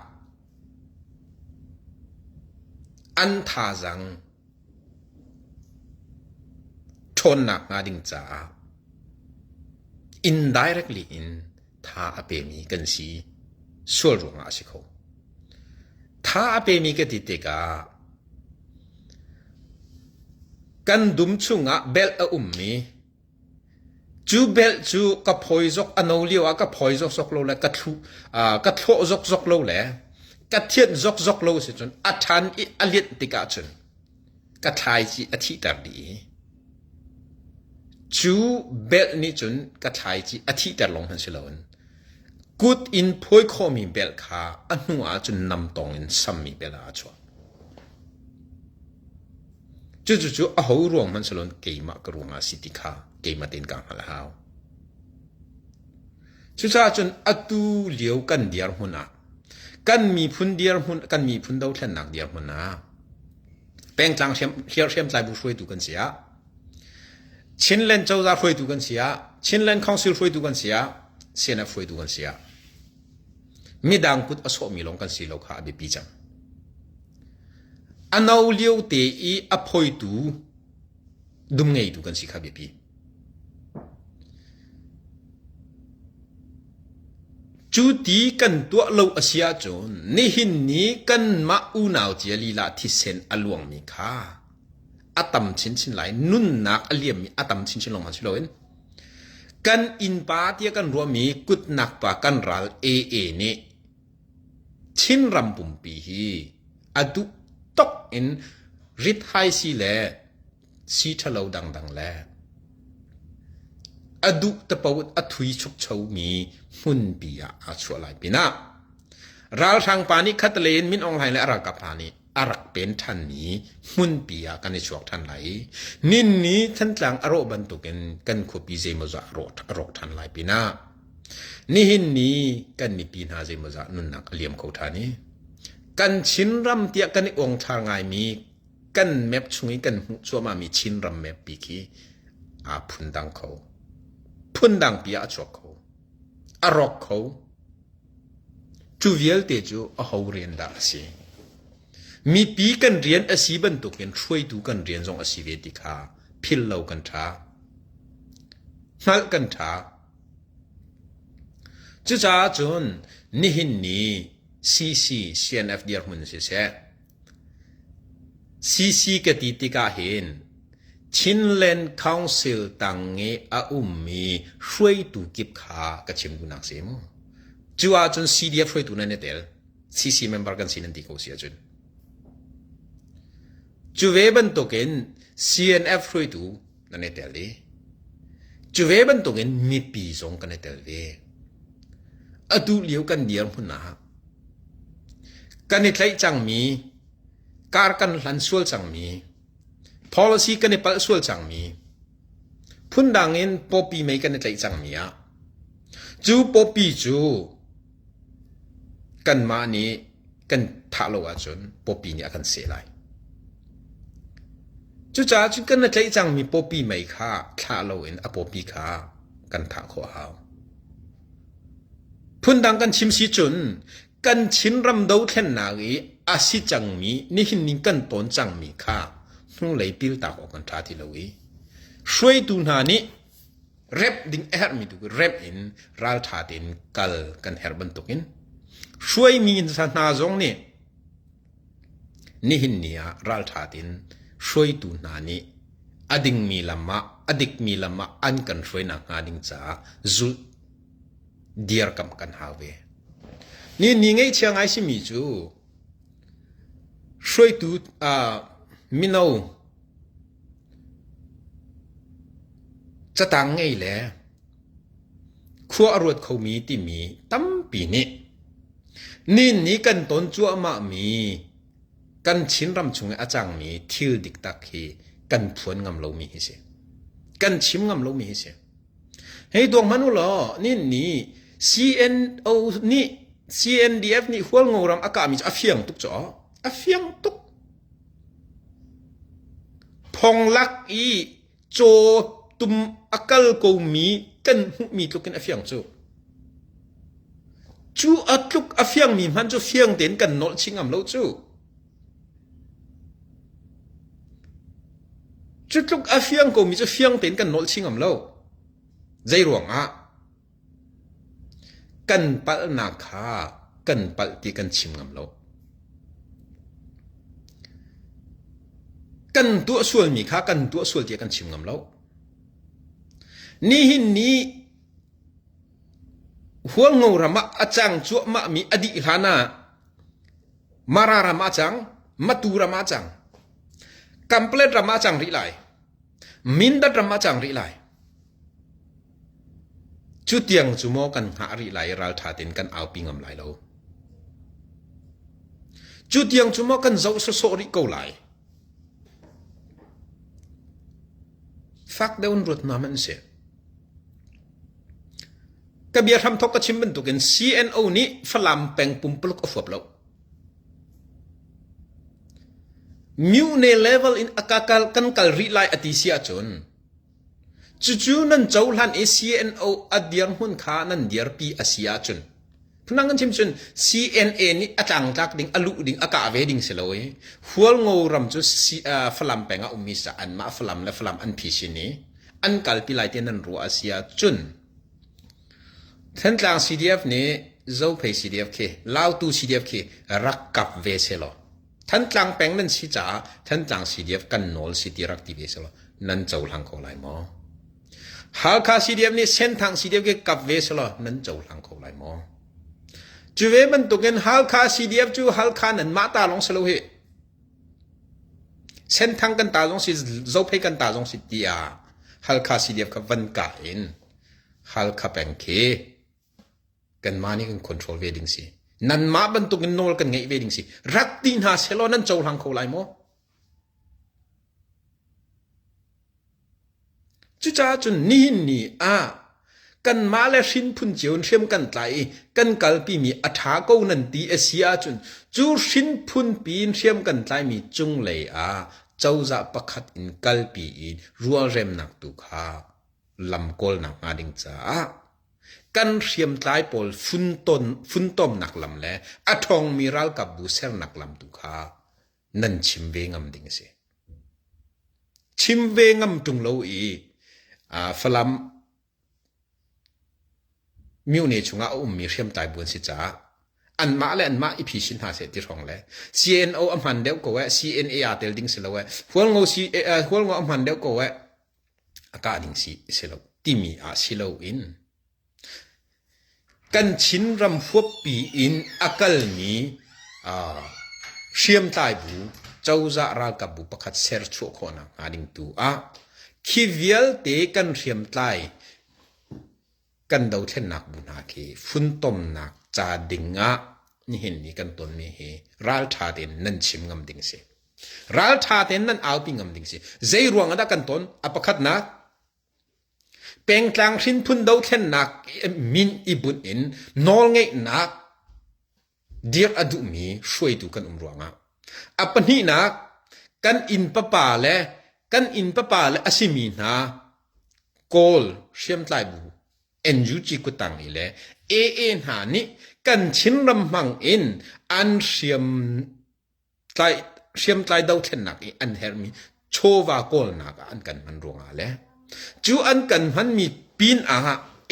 an thazaang thawnnak hnga ding caah indirectly in tha a pemi kan si sual ruangah a si kho. Tha a pemi ka ti tikah kan dum chungah belh a ummi, cu belh cu ka phawi zok, a no lio ah ka phawi zok zok lo le ka thluh, aa, ka thlawh zok zok lo le ka thianh zok zok lo si cun a ṭhan i a lianh tikah cun ka thlaici a thihter dih i cu belh nih cun ka thlaici a thihter lawng hmanh si loin kut in phawi khawhmi belh kha a hnu ah cun namtawng in sammi belh ah a chuak. Cucu cu aho ruang hmanh si loin keimah ka ruang ah si ti kha keimah tein ka hngalh a hau. Cucaah cun atu lio kan dirhmun ah, kan miphun dirhmun, kan miphun dothlennak dirhmun ah pengtlang hriam, hliarhriam tlaibu hruaitu kan si ah, Chinland Cozah hruaitu kan si ah, Chinland Council hruaitu kan si ah, C N F hruaitu kan si ah, midang kut a sawhmi lawng kan si lo kha a biapi cang. A no lio te i a phawitu dum ngeitu kan si kha biapi. Cuti kan tuah lo a si ahcun nihin ni kanmah unau cia lila thisen a luangmi kha a tam chinchin lai, nunnak a liammi a tam chinchin lawng hmanh si loin kan innpa tiah kan ruahmi kutnak pa kan ral A A nih Chinram pumpi hi a duh tok in rit hai si le si ṭhalo dangdang le a duh tapo a thui chukchomi hmunpi ah aa chuah lai pinah ralhrang pa nih khatlei in Min Aung Hlaing le a ralkap hna nih a rak pen ṭhanmi hmunpi ah kan i chuak ṭhan lai i, nihin ni Thantlang a rawh bantukin kan khuapi zeimawzah a rawk, a rawk ṭhan lai pinah nihin ni kan mipi hna zeimawzah nunnak a liam kho ṭhan i, kan Chinram tiah kan i uang ṭhar ngaimi kan map chung i kan hmuh cuahmahmi Chinram map pi khi aa phundang kho. Phundang pi ah a chuak kho, a rawk kho. Cu vialte cu aho rian dah a si? Mipi kan rian a si bantukin hruaitu kan rian zong a si ve ti kha philh lo kan ṭha, hngalh kan ṭha. Cucaah cun nihin ni C C, C N F dirhmun siseh, C C ka ti tikah hin Chinland Council tang i a ummi hruaitu kip kha ka chim duhnak si mu. Cu ahcun C D F hruaitu nan i tel, C C member kan si nan ti ko si ahcun. Cu ve bantukin C N F hruaitu nan i tel i, cu ve bantukin mipi zong kan i tel ve. Atu lio kan dirhmun ah kan i tlaih cangmi, kar kan hlan sual cangmi, policy kan i palh sual cangmi, phundang in poppy mei kan i tlaih cangmi ah cu poppy cu kanmah nih kan thah lo ahcun poppy nih a kan seh lai. Cucaah cun kan i tlaih cangmi poppy mei kha thlah loin a poppy kha kan thah khawh a hau. Phundang kan chim si cun kan Chinram dothlennak i a si cangmi, nihin ni kan ton cangmi kha hnulei piltak awk kan ṭha ti lo i, hruaitu hna nih rep ding a herhmi tu rep in ralṭha tein kal kan herh bantukin hruaimi hna zong nih nihin ni ah ralṭha tein hruaitu hna nih a dingmi lamah, a dikmi lamah an kan hruainak hnga ding caah zulh dirkamh kan hau ve. Nihin ni ngaihchia ngai simi cu hruaitu, aa, mino catang ngei le khua a ruat khomi timi tampi nih nihin ni kan ton cuahmahmi kan Chinram chung i a cangmi thil diktak hi kan phuan ngam lomi hi si. Kan chim ngam lomi hi si. Hei tuak hmanh u law, nihin ni C N O nih, C N D F nih Hualngo ram a kahmi cu a fiang tuk cu, a fiang tuk. Phonglak i caw tum a kal komi kan hmuhmi tlukin a fiang cu. Cu a tluk a fiangmi hmanh cu fiang tein kan nolh chih ngam lo cu. Cutluk a fiang komi cu fiang tein kan nolh chih ngam lo. Zei ruangah? Kan palhnak kha kan palh ti kan chim ngam lo. Kan tuah sualmi kha kan tuah sual tiah kan chim ngam lo. Nihin ni Hualngo ram ah a cang cuahmahmi a dih hlan ah Mara ram ah cang, Matu ram ah cang, Kamplet ram ah cang rih lai, Mindat ram ah cang rih lai. Cutiang cu maw kan hngah rih lai i ralṭha tein kan aupi ngam lai lo. Cutiang cu maw kan zoh sawsawh rih ko lai. Fak deuh in ruat hna hmanh seh. Ka bia hramthawk ka chim bantukin C N O nih Falam peng pumpuluk a huap lo. Myone level in a ka kal, kan kal rih lai a ti si ahcun, cucu nan cohlan i C N O a dirhmun kha nan dirpi a si ahcun, phunang kan chim cun C N A nih a tlangtlak ding, a luh ding, a kah ve ding si lo i, Hualngo ram cu si, aa, Falam peng ah ummi si caah anmah Falam le Falam an phi sin i an kalpi lai tiah nan ruah a si ahcun, Thantlang C D F nih Zophei C D F khi, Lautu C D F khi rak kap ve seh law, Thantlang peng nan si caah Thantlang C D F kan nawl si ti rak ti ve seh law, nan cohlang kho lai maw? Halkha C D F nih Senthang C D F khi kap ve seh law, nan cohlang kho lai maw? Cu ve bantukin Halkha C D F cu Halkha nanmah ta lawng si lo hi. Senthang kan ta zong si, Zophei kan ta zong si tiah Halkha C D F kha van kah in Halkha peng khi kanmah nih kan control ve ding si. Nanmah bantukin nawl kan ngeih ve ding si. Rak ti hna seh law, nan cohlang kho lai maw? Cucaah cun nihin ni ah kanmah le hrinphun cio in hriam kan tlai i kan kalpimi a ṭha ko nan ti a si ahcun, cu hrinphun pi in hriam kan tlaimi cunglei ah cozah pakhat in kalpi i rualremnak tu kha lamkawlnak hnga ding caah kan hriamtlai pawl funton-, funtomnak lam le a ṭhawngmi ralkap bu sernak lam tu kha nan chim ve ngam ding a si. Chim ve ngam ṭung lo i, aa, Falam myone chungah a ummi hriamtlai bu an si caah anmah le anmah i phi sin hna seh ti hrawng le C N O a hman deuh ko eh, C N A aa tel ding si lo eh, Hualngo si, eh, Hualngo a hman deuh ko eh, a kah ding si, si lo timi ah si loin kan Chin ram huappi in a kalmi, aa, hriamtlai bu, cozah ralkap bu pakhat ser chuah khawhnak hnga ding tu ah khi vialte kan hriamtlai kan dothlennak bu hna khi funtomnak ca dingah nihin ni kan tonmi hi ralṭha tein nan chim ngam ding si. Ralṭha tein nan aupi ngam ding si. Zei ruangah dah kan ton? A pakhatnak, pengtlang hrinphun dothlennak min i bunh in nawlngeihnak dirh a duhmi hruaitu kan um ruangah. A pahnihnak, kan inn papa le kan inn papa le a simi hna Kawl hriamtlai bu N U G kutang i le A A hna nih kan Chin ram hmang in an hriam tlai, hriamtlai dothlennak i an herhmi chawva kawlnak ah an kan hman ruangah le cu an kan hmanmi pin ah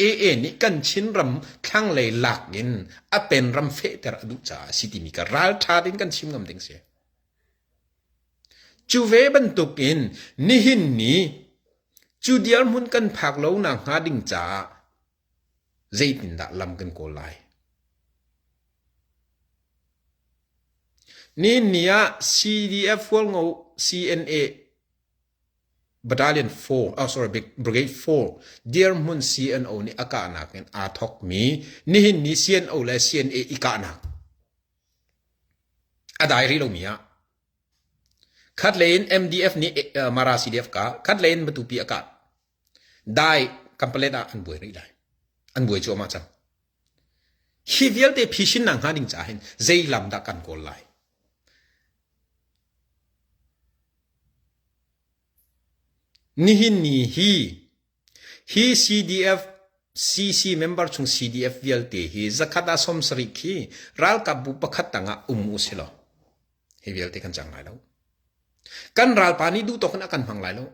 A A nih kan Chin ram thlanglei lak in a pen ram fehter a duh caah a si timi kha ralṭha tein kan chim ngam ding si. Cu ve bantukin nihin ni cu dirhmun kan phak lo nakhnga ding caah zeitindah lam kan kawl lai? Nihin ni ah C D F Hualngo C N A Battalion four, oh, sorry, Brig-, Brigade four, dirhmun C N O nih a kahnak in aa thawkmi, nihin ni C N O le C N A i kahnak a dai rih lomi ah, khat lei in M D F nih, eh, Mara C D F kah, khat lei in Matupi a kah. Dai Kampalet ah an buai rih lai. An buai cuahmah cang. Hi vialte phi sin nakhnga ding caah hin zei lam dah kan kawl lai? Nihin ni hi, hi C D F, C C member chung C D F vialte hi zakhat ah sawmsarih khi ralkap bu pakhat tangah um u si law, hi vialte kan cang lai lo. Kan ralpa nih duh tawk in a kan hmang lai lo.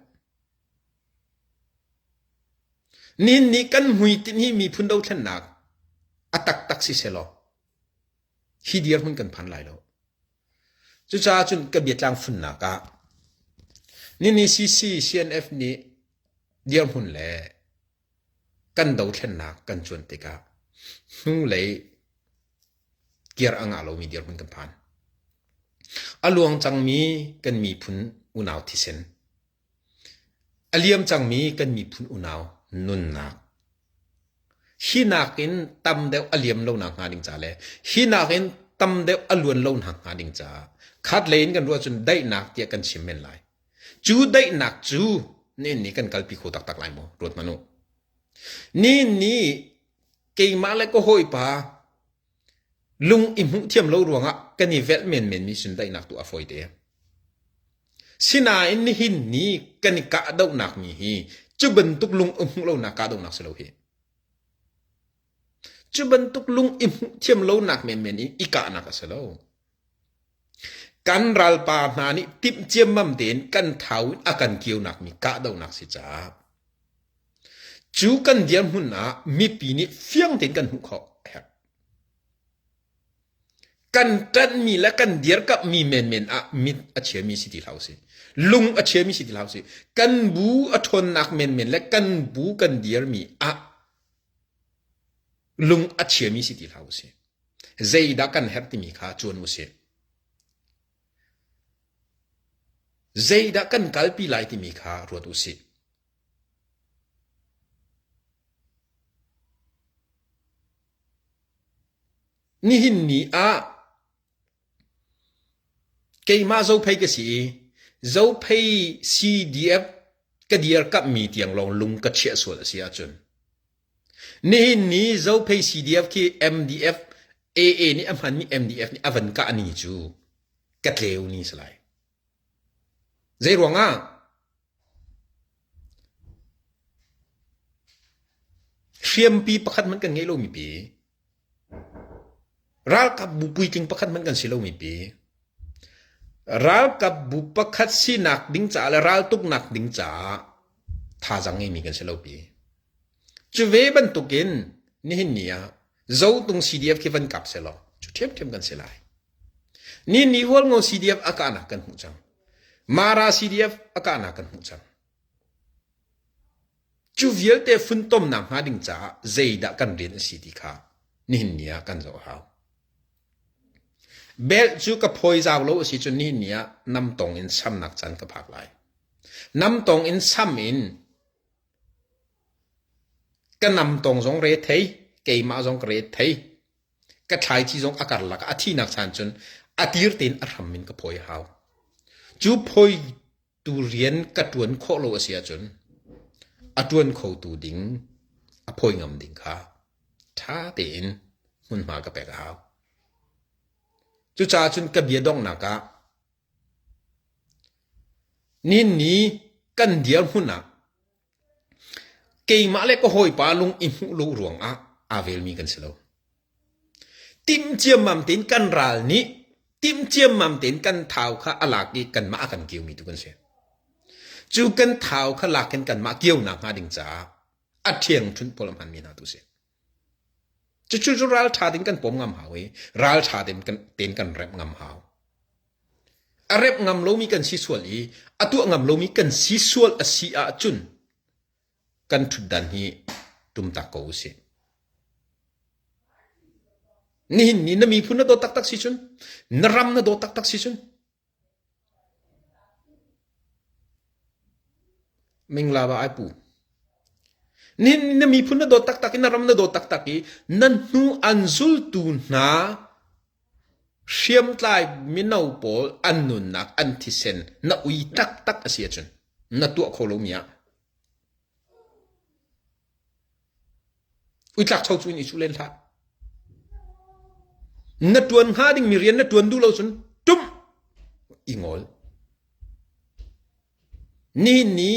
Nihin ni kan hmuitin hi miphun dothlennak a taktak si selaw, hi dirhmun kan phan lai lo. Cucaah cun ka biatlang funnak ah nihin ni C C, C N F nih dirhmun le kan dothlennak kan cuan tikah hnulei kir a ngah lomi dirhmun kan phan. A luang cangmi kan miphun unau thisen, a liam cangmi kan miphun unau nunnak, hi nakin tam deuh a liam lo nakhnga ding ca le hi nakin tam deuh a luan lo nakhnga ding caah khatlei in kan ruah cun daihnak tiah kan chim men lai. Cu daihnak cu nihin ni kan kalpi kho taktak lai maw? Ruat hmanh uh. Nihin ni keimah le ka hawipa lung i hmuh thiam lo ruangah kan i velh menmenmi cun daihnak tu a fawi te. Sinain nihin ni kan i kahdohnakmi hi cu bantuk lung i hmuh lonak kahdohnak si lo hi. Cu bantuk lung i hmuh thiam lonak menmen in i kahnak a si lo. Kan ralpa hna nih timh ciammam tein kan thau in a kan kionak mi kahdohnak si caah cu kan dirhmun ah mipi nih fiang tein kan hmuh khawh a herh. Kan ṭanhmi le kan dirkamhmi menmen ah mit a chiami si ti hlah usih. Lung a chiami si ti hlah usih. Kan bu a ṭhawnnak menmen le kan bu kan dirmi ah lung a chiami si ti hlah usih. Zeidah kan herh timi kha cuan usih. Zeidah kan kalpi lai timi kha ruat usih. Nihin ni ah keimah Zophei ka si i, Zophei C D F ka dirkamhmi tiang lawng lung ka chiah sual a si ahcun, nihin ni Zophei C D F khi M D F, A A nih a hmanmi M D F nih a van kah ni cu ka tleu ni si lai. Zeiruangah? Hriampi pakhat hmanh kan ngeih lomi pi, ralkap bu puitling pakhat hmanh kan si lomi pi, ralkap bu pakhat sinak ding caah le raltuknak ding caah thazaang ngeimi kan si lo pi. Cu ve bantukin nihin ni ah Zotung C D F khi van kap sehlaw cu ṭhiamṭhiam kan si lai. Nihin ni Hualngo C D F a kahnak kan hmuh cang. Mara C D F a kahnak kan hmuh cang. Cu vialte funtomnak hnga ding caah zeidah kan rian a si ti kha nihin ni ah kan zoh hau. Belh cu ka phawi zau lo a si cun nihin ni ah namtong in samnak caan ka phak lai. Namtong in sam in ka namtong zong re thei, keimah zong ka re thei, ka thlaici zong a karlak ah a thihnak caan cun a tir tein a hram in ka phawi hau. Cu phawi tu rian ka ṭuan khawh lo a si ahcun a ṭuan khotu ding, a phawi ngam ding kha ṭha tein hmunhma ka pek a hau. Cucaah cun ka bia donghnak ah nihin ni kan dirhmun ah keimah le ka hawipa lung i hmuh lo ruangah aa velmi kan si lo. Timh ciammam tein kan ral nih, timh ciammam tein kan thau kha a lak i kanmah a kan kiomi tu kan si. Cu kan thau kha lak in kanmah kionak hnga ding caah a ṭhiangṭhunh pawl a hmanmi hna tu si. Cucu cu ralṭha tein kan pom ngam hau i ralṭha tein kan, tein kan rep ngam hau. A rep ngam lomi kan si sual i a tuah ngam lomi kan si sual a si ahcun kan ṭhutdan hi ṭumtak ko usih. Nihin ni na miphun na dawt taktak si cun, na ram na dawt taktak si cun, Minglaba ai pu. Nihin ni na miphun na dawt taktak i, na ram na dawt taktak i, na hnu an zultu hna hriamtlai mino pawl an nunnak, an thisen na ui taktak a si ahcun na tuah kho lomi ah uitlak cho cu in i cu len hlah. Na ṭuan hnga dingmi rian na ṭuan duh lo cun ṭum i ngol. Nihin ni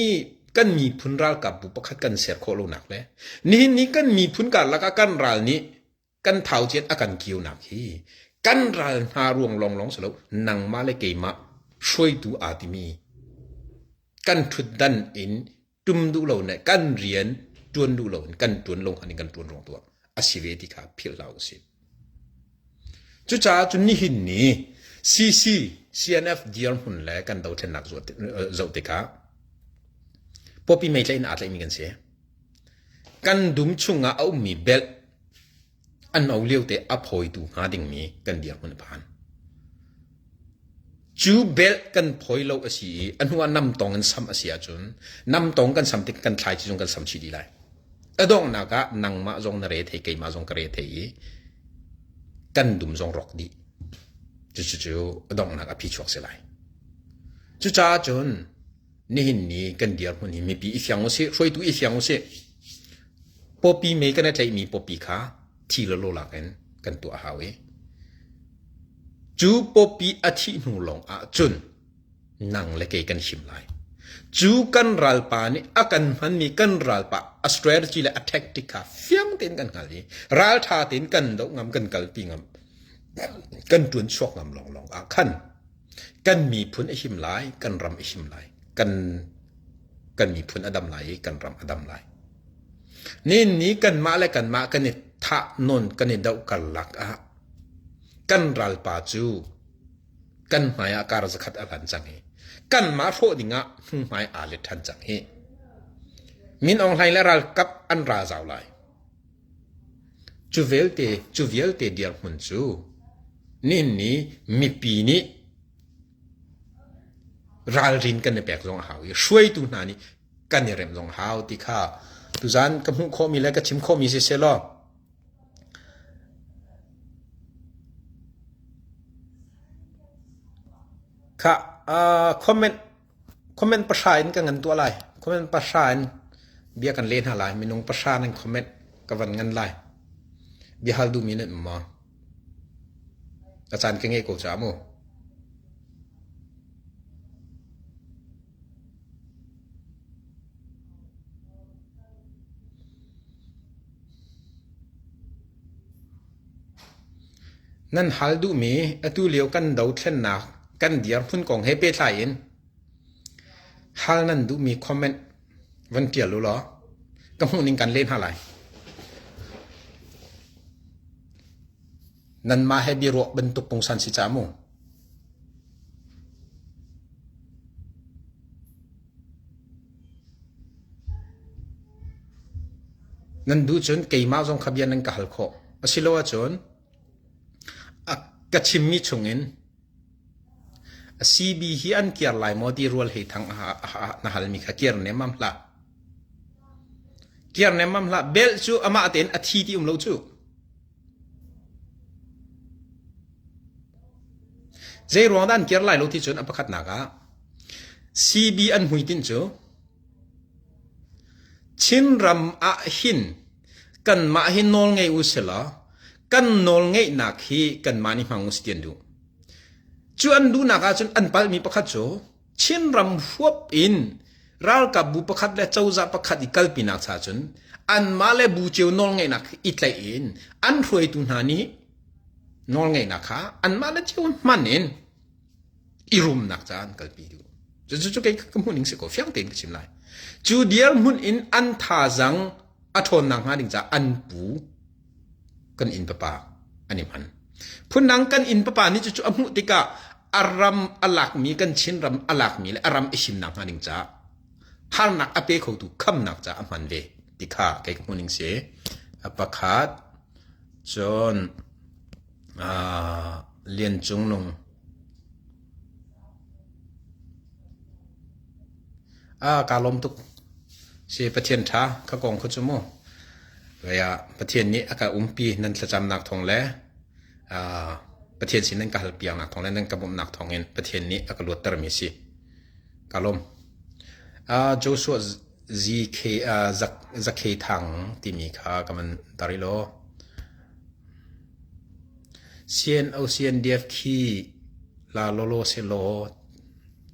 kan miphun ralkap bu pakhat kan ser khawh lonak le nihin ni kan miphun karlak ah kan ral nih kan thau ciat a kan kionak hi kan ral hna ruang lawnglawng si lo, nangmah le keimah hruaitu aa timi kan ṭhutdan in ṭum duh lo nih kan rian ṭuan duh loin kan ṭuan lo hmanin kan ṭuan ruang tuah a si ve ti kha philh hlah u sih. Cucaah cun nihin ni C C, C N F dirhmun le kan dothlennak zoh ti-, zoh tikah Poppy Meitei in aa tlaihmi kan si. Kan dum chungah a ummi belh a no liote a phawitu hnga dingmi kan dirhmun a phan. Cu belh kan phawi lo a si i a hnuah namtawng in sam a si ahcun, namtawng kan sam tik kan thlaici zong kan sam chih dih lai. A donghnak ah nangmah zong na re thei, keimah zong ka re thei i kan dum zong rawk dih. Cucu cu a donghnak a phichuak si lai. Cucaah cun nihin ni kan dirhmun hi mipi i fiang u sih, hruaitu i fiang u sih. Poppy Meitei kan a tlaihmi poppy kha thi lo lo lakin kan tuah hau i cu poppy a thih hnu lawng ahcun nang le kei kan him lai. Cu kan ralpa nih a kan hmanmi kan ralpa a strategy le a tactic kha fiang tein kan hngal i ralṭha tein kan doh ngam, kan kalpi ngam, kan ṭuan chuak ngam lawnglawng ah khan kan miphun a him lai, kan ram a him lai, kan, kan miphun a dam lai i kan ram a dam lai. Nihin ni kanmah le kanmah kan i thah nawn, kan i doh karlak ah kan ralpa cu kan hmaiah kar zakhat a hlan cang hi. Kanmah hrawh dingah hmunhmai aa let ṭhan cang hi. Min Aung Hlaing le ralkap an ra zau lai. Cu vialte, cu vialte dirhmun cu nihin ni mipi nih ralrin kan i pek zong a hau i hruaitu hna nih kan i remh zong a hau ti kha tuzan ka hmuh khawhmi le ka chim khawhmi siseh law, kha, aa, comment, comment pahra in ka ngan tuah lai. Comment pahra in bia kan leh hna lai. Minung pahra nih comment ka van ngan lai. Bia hal duhmi nih maw? A caan ka ngeih ko caah mu. Nan hal duhmi atu lio kan dothlennak kan dirhmun kong he pehtlai in hal nan duhmi comment van ṭial u law, ka hmuh ning kan leh hna lai. Nanmah he biaruah bantuk pungsan si caah mu. Nan duh cun keimah zong kha bia nan ka hal khawh. Asiloah cun a ka chimmi chungin a C B hi an kiar lai maw ti rual hei thang a, a, a, na halmi kha kiar nemam hlah. Kiar nemam hlah. Belh cu amah tein a thi ti um lo cu. Zei ruang dah an kiar lai lo ti cun a pakhatnak ah C B an hmuitinh cu Chin ram ah hin kanmah hi nawlngei u sila, kan nawlngeihnak hi kanmah nih hmang u si tian duh. Cu an duhnak ahcun an palhmi pakhat cu Chin ram huap in ralkap bu pakhat le cozah pakhat i kalpinak ca cun anmah le bu cio nawlngeihnak i tlaih in an hruaitu hna nih nawlngeihnak kha anmah le cio hman in i rumnak ca an kalpi duh. Cucu cu kei ka hmuh ning si ko, fiang tein ka chim lai. Cu dirhmun in an thazaang a ṭhawnnak hnga ding ca an pu kan inn papa an i hman. Phundang kan inn papa nih cucu a hmuh tikah a ram a lakmi, kan Chin ram a lakmi le a ram a himnak hnga ding ca harnak a pe khotu khamnak ca a hman ve ti kha kei ka hmuh ning si. A pakhat cun, aa, Lian Cung Nung, aa, kaa lawm tuk si. Pathian ṭha, ka kong khuacu mu. Vaya, Pathian nih a ka umpi nan thlacamnak thawng le, aa, Pathian sin nan ka halpiaknak thawng le nan ka bawmhnak thawngin Pathian nih a ka luattermi si. Ka lawm. Aa, Joshua Z K, aa, Zak-, Zakhei Thang timi kha ka man dar i law. C N O C N D F khi la lolo se law.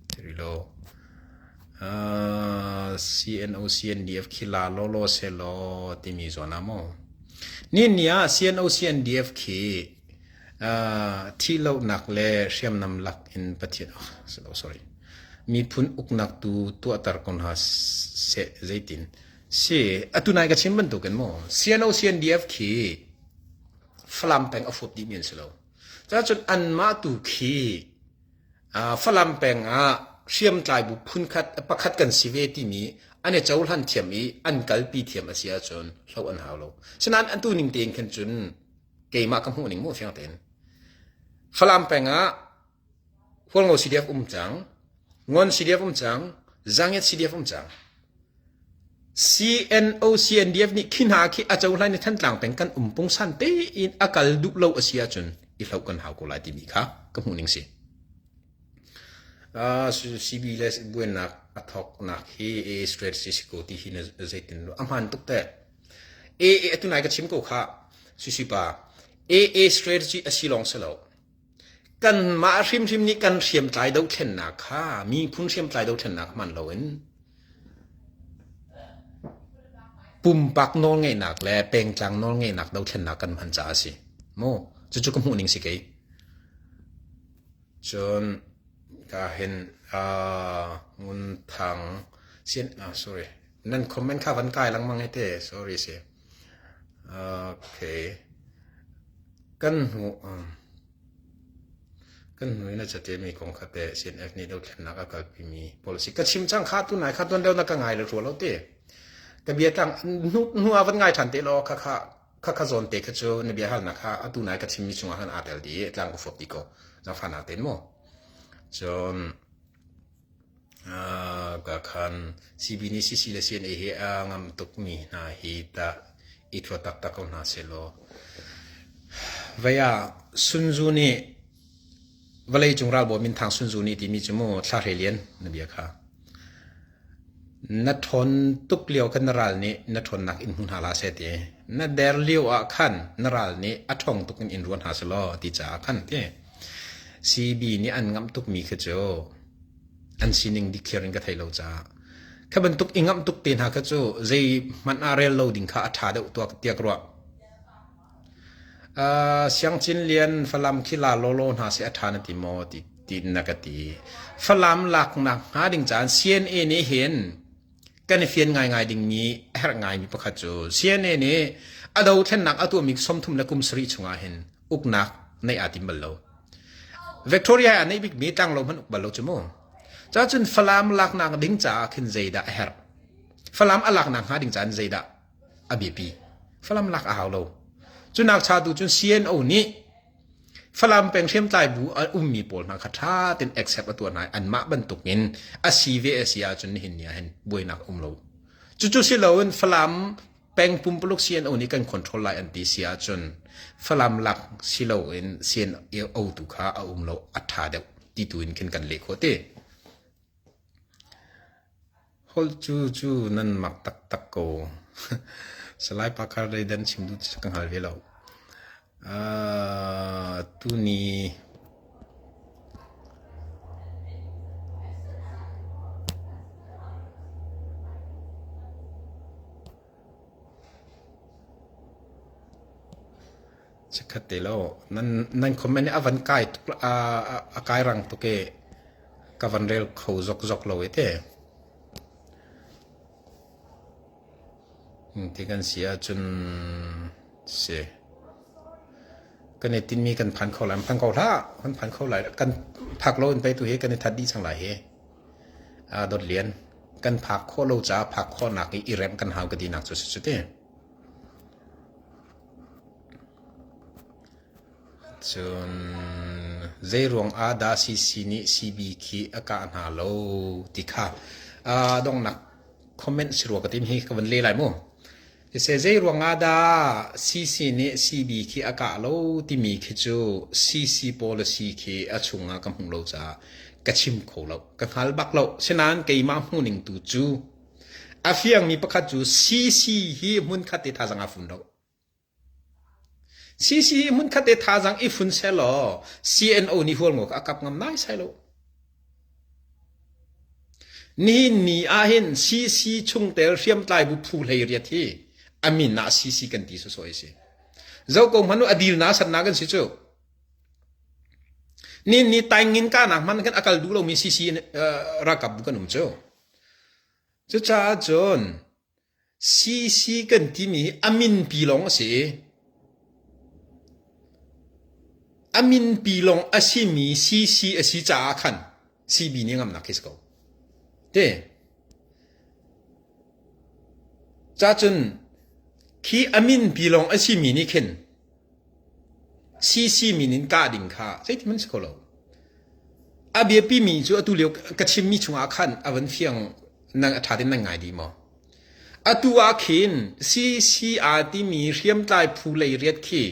Tiri law. Aa, C N O C N D F khi la lolo se law timi zuana maw? Nihin ni ah C N O C N D F khi Aa, thihlonak le hriamnam lak in Pathian, oh, sorry. Miphun uknak tu tuahter ko hna seh zeitin. Si, atu nai ka chim bantukin maw, C N O, C N D F khi Falam peng a fuap dih mi an si lo. Cacun anmah tu khi, aa, Falam peng ah hriamtlai bu phunkhat, pakhat kan si ve timi an i cohlan thiam i an kalpi thiam a si ahcun hlo an hau lo. Sinain atu ning tein khan cun keimah ka hmuh ning maw fiang tein Falam peng ah Hualngo C D F um cang, Ngon C D F um cang, Zangiat C D F um cang. C N O, C N D F nih khi hna khi a cohlan i Thantlang peng kan um pungsan tein a kal duh lo a si ahcun i hloh kan hau ko lai timi kha ka hmuh ning si. Ah, C B le buainak a thawknak hi A A strategy si ko ti hi na zeitin lo a hmaan tuk te. A A atu nai ka chim ko kha, sisipa, A A strategy a si lawng si lo. Kanmah hrimhrim nih kan hriamtlai dohthlennak kha, miphun hriamtlai dohthlennak hman loin pumpak nawlngeihnak le pengtlang nawlngeihnak dohthlennak kan hman caah a si. Maw, cucu ka hmuh ning si kei. Cun, ka hin, ah, Ngun Thang, Sian, ah, sorry. Nan comment kha van kai lengmang hi te, sorry si. Okay. Kan hmuh, um, kan hnu in a cate mi kong kha te C N F nih dohthlennak a kalpimi policy ka chim cang kha, tunai kha tuan deuh na ka ngai le rua lo te. Ka bia tlang hnu, hnu a van ngai ṭhan te law, kha kha, kha kha zawn te kha cu na bia halnak kha atu nai ka chimmi chungah khan aa tel dih i tlang ka fuap ti ko. Zaangfahnak tein maw? Cun, aa, ka khan C B nih C C le C N A hi a ngam tukmi hna hi ta i thluah taktak ko hna sehlaw, vei ah Sun Tzu nih, vawleicung ralbawi minthang Sun Tzu nih timi cu mu thla hre lian na bia kha. Na ṭhawn tuk lio khan na ral nih na ṭhawnnak in hmu hna hlah seh ti. Na der lio ah khan na ral nih a ṭhawng tuk in in ruah hna seh law ti caah khan ti. C B nih an ngamh tukmi kha cu an sining dikhiar in ka thei lo caah kha bantuk i ngamh tuk te hna kha cu zei hmanh ah rel lo ding kha a ṭha deuh tuak tiak ruah. Aa, Siangcin Lian, Falam khi la lawlaw hna seh a ṭha na ti maw? Ti, ti na ka ti. Falam laknak hnga ding caan C N A nih hin kan i fian ngaingai dingmi a herh ngaimi pakhat cu C N A nih a dothlennak a tuahmi sawmthum le kum sarih chungah hin uknak neih aa tim bal lo. Victoria ah a neih bikmi tlanglo hmanh uk bal lo cu mu. Cacun Falam laknak ding caah khin zeidah a herh? Falam a laknak hnga ding caan zeidah a biapi? Falam lak a hau lo. Cunak chatu cun C N O nih Falam peng hriamtlai bu a ummi pawl hna kha ṭha tein accept a tuah hna i anmah bantukin a si ve a si ahcun nihin ni ah hin buainak a um lo. Cucu si loin Falam peng pumpuluk C N O nih kan control lai an ti si ahcun Falam lak si loin C N O tu kha a um lo, a ṭha deuh ti tu in khin kan leh khawh te. Holh cu cu nan mak taktak ko. Salai pa kha reidan chim duh cu ka hngal ve lo. Ah, tuni Chakhat te lo. Nan, nan comment nih a van kai tuk, a, a, a kai rang tuk e. Ka van rel kho zok zok lo e te. Hmm, ti kan si ahcun si. Kan i tinhmi kan phan kho lai, phan kho hlah, kan phan kho lai. Kan phak lo in pei tu hi kan i that dih cang lai hi. A dot lian. Kan phak khawh lo caah phak khawhnak i, i remh kan hau ka dihnak cu si cu ti. Cun, zei ruang ah dah C C nih C B khi a kah hna lo ti kha, aa, donghnak comment si rua ka tim hi ka van leh lai mu. Siseh, zei ruang ah dah C C nih C B khi a kah lo timi khi cu C C policy khi a chungah ka hmuh lo caah ka chim kho lo, ka hngal bak lo. Sinain keimah hmuh ning tu cu a fiangmi pakhat cu C C hi hmunkhat te thazang a fun lo. C C hi hmunkhat te thazang i fun sehlaw, C N O nih Hualngo kha a kap ngam naisai lo. Nihin ni ah hin C C chungtel hriamtlai bu phu hleiriat hi a min ah C C kan ti sawsawh i si. Zokohmanh uh a dilna sannak kan si cu. Nihin ni taingin kahnak hmanh khan a kal duh lomi C C, eh, ralkap bu kan um cu. Cucaah cun, C C kan timi a minpi lawng a si. A minpi lawng a simi C C a si caah khan C B nih ngamnak khi si ko. Te. Cacun khi a minpi lawng a simi nih khin C C min in kah ding kha zei ti man si ko lo. A biapi mi cu atu lio ka chimmi chungah khan a van fiang, nan a ṭha tein nan ngai dih maw? Atu ah khin C C aa timi hriamtlai phu lei riat khi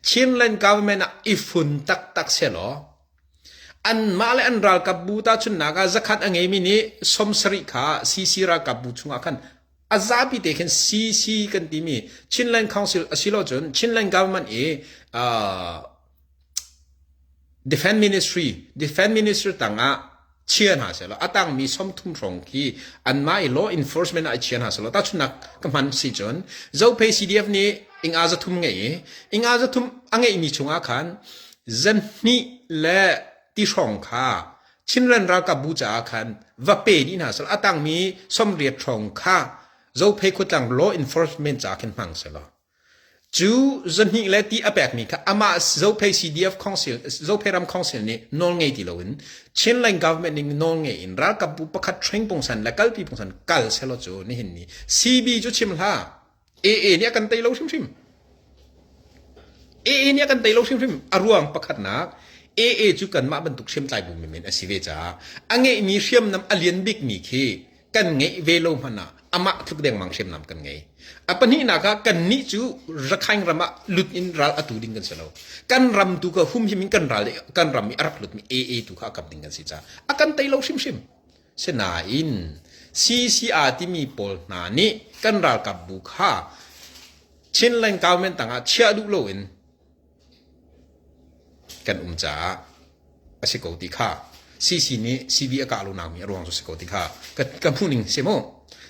Chinland government ah i fun taktak sehlaw, anmah le an ralkap bu tahchunhnak ah zakhat a ngeimi nih sawmsarih kha C C ralkap bu chungah khan a zapi te khin C C kan timi Chinland Council a si lo cun Chinland government i, aa, Defense Ministry, Defense Ministry tangah chia hna sehlaw, a tangmi sawmthum hrawng khi anmah i law enforcement ah chia hna sehlaw, tahchunhnak ka hman si cun Zophei C D F nih ing a zathum ngeih i, ing a zathum a ngeihmi chungah khan zahnih le ti hrawng kha Chinland ralkap bu caah khan va pe dih hna sehlaw, a tangmi sawmriat hrawng kha Zophei khuatlang law enforcement caah khin hmang sehlaw, cu zahnih le ti a pekmi kha amah Zophei C D F Council, Zophei ram Council nih nawl ngei ti loin Chinland government nih nawl ngei in ralkap bu pakhat ṭheng pungsan le kalpi pungsan kal sehlaw cu nihin ni C B cu chim hlah. A A nih a kan tei lo hrimhrim. A A nih a kan tei lo hrimhrim. A ruang pakhatnak, A A cu kanmah bantuk hriamtlai bu menmen a si ve caah a ngeihmi hriamnam a lian bikmi khi kan ngeih ve lo hmanh ah amah tluk dengmang hriamnam kan ngei. A pahnihnak ah kannih cu Rakhine ram ah lut in ral a tu ding kan si lo. Kan ram tu kha humhim in kan ral, kan ram i a rak lutmi A A tu kha a kap ding kan si caah a kan tei lo hrimhrim. Sinain C C aa timi pawl hna nih kan ralkap bu kha Chinland government tangah chiah duh loin kan um caah a si ko ti kha C C nih C B a kah lo nakmi a ruang cu si ko ti kha ka, ka hmuh ning si mu.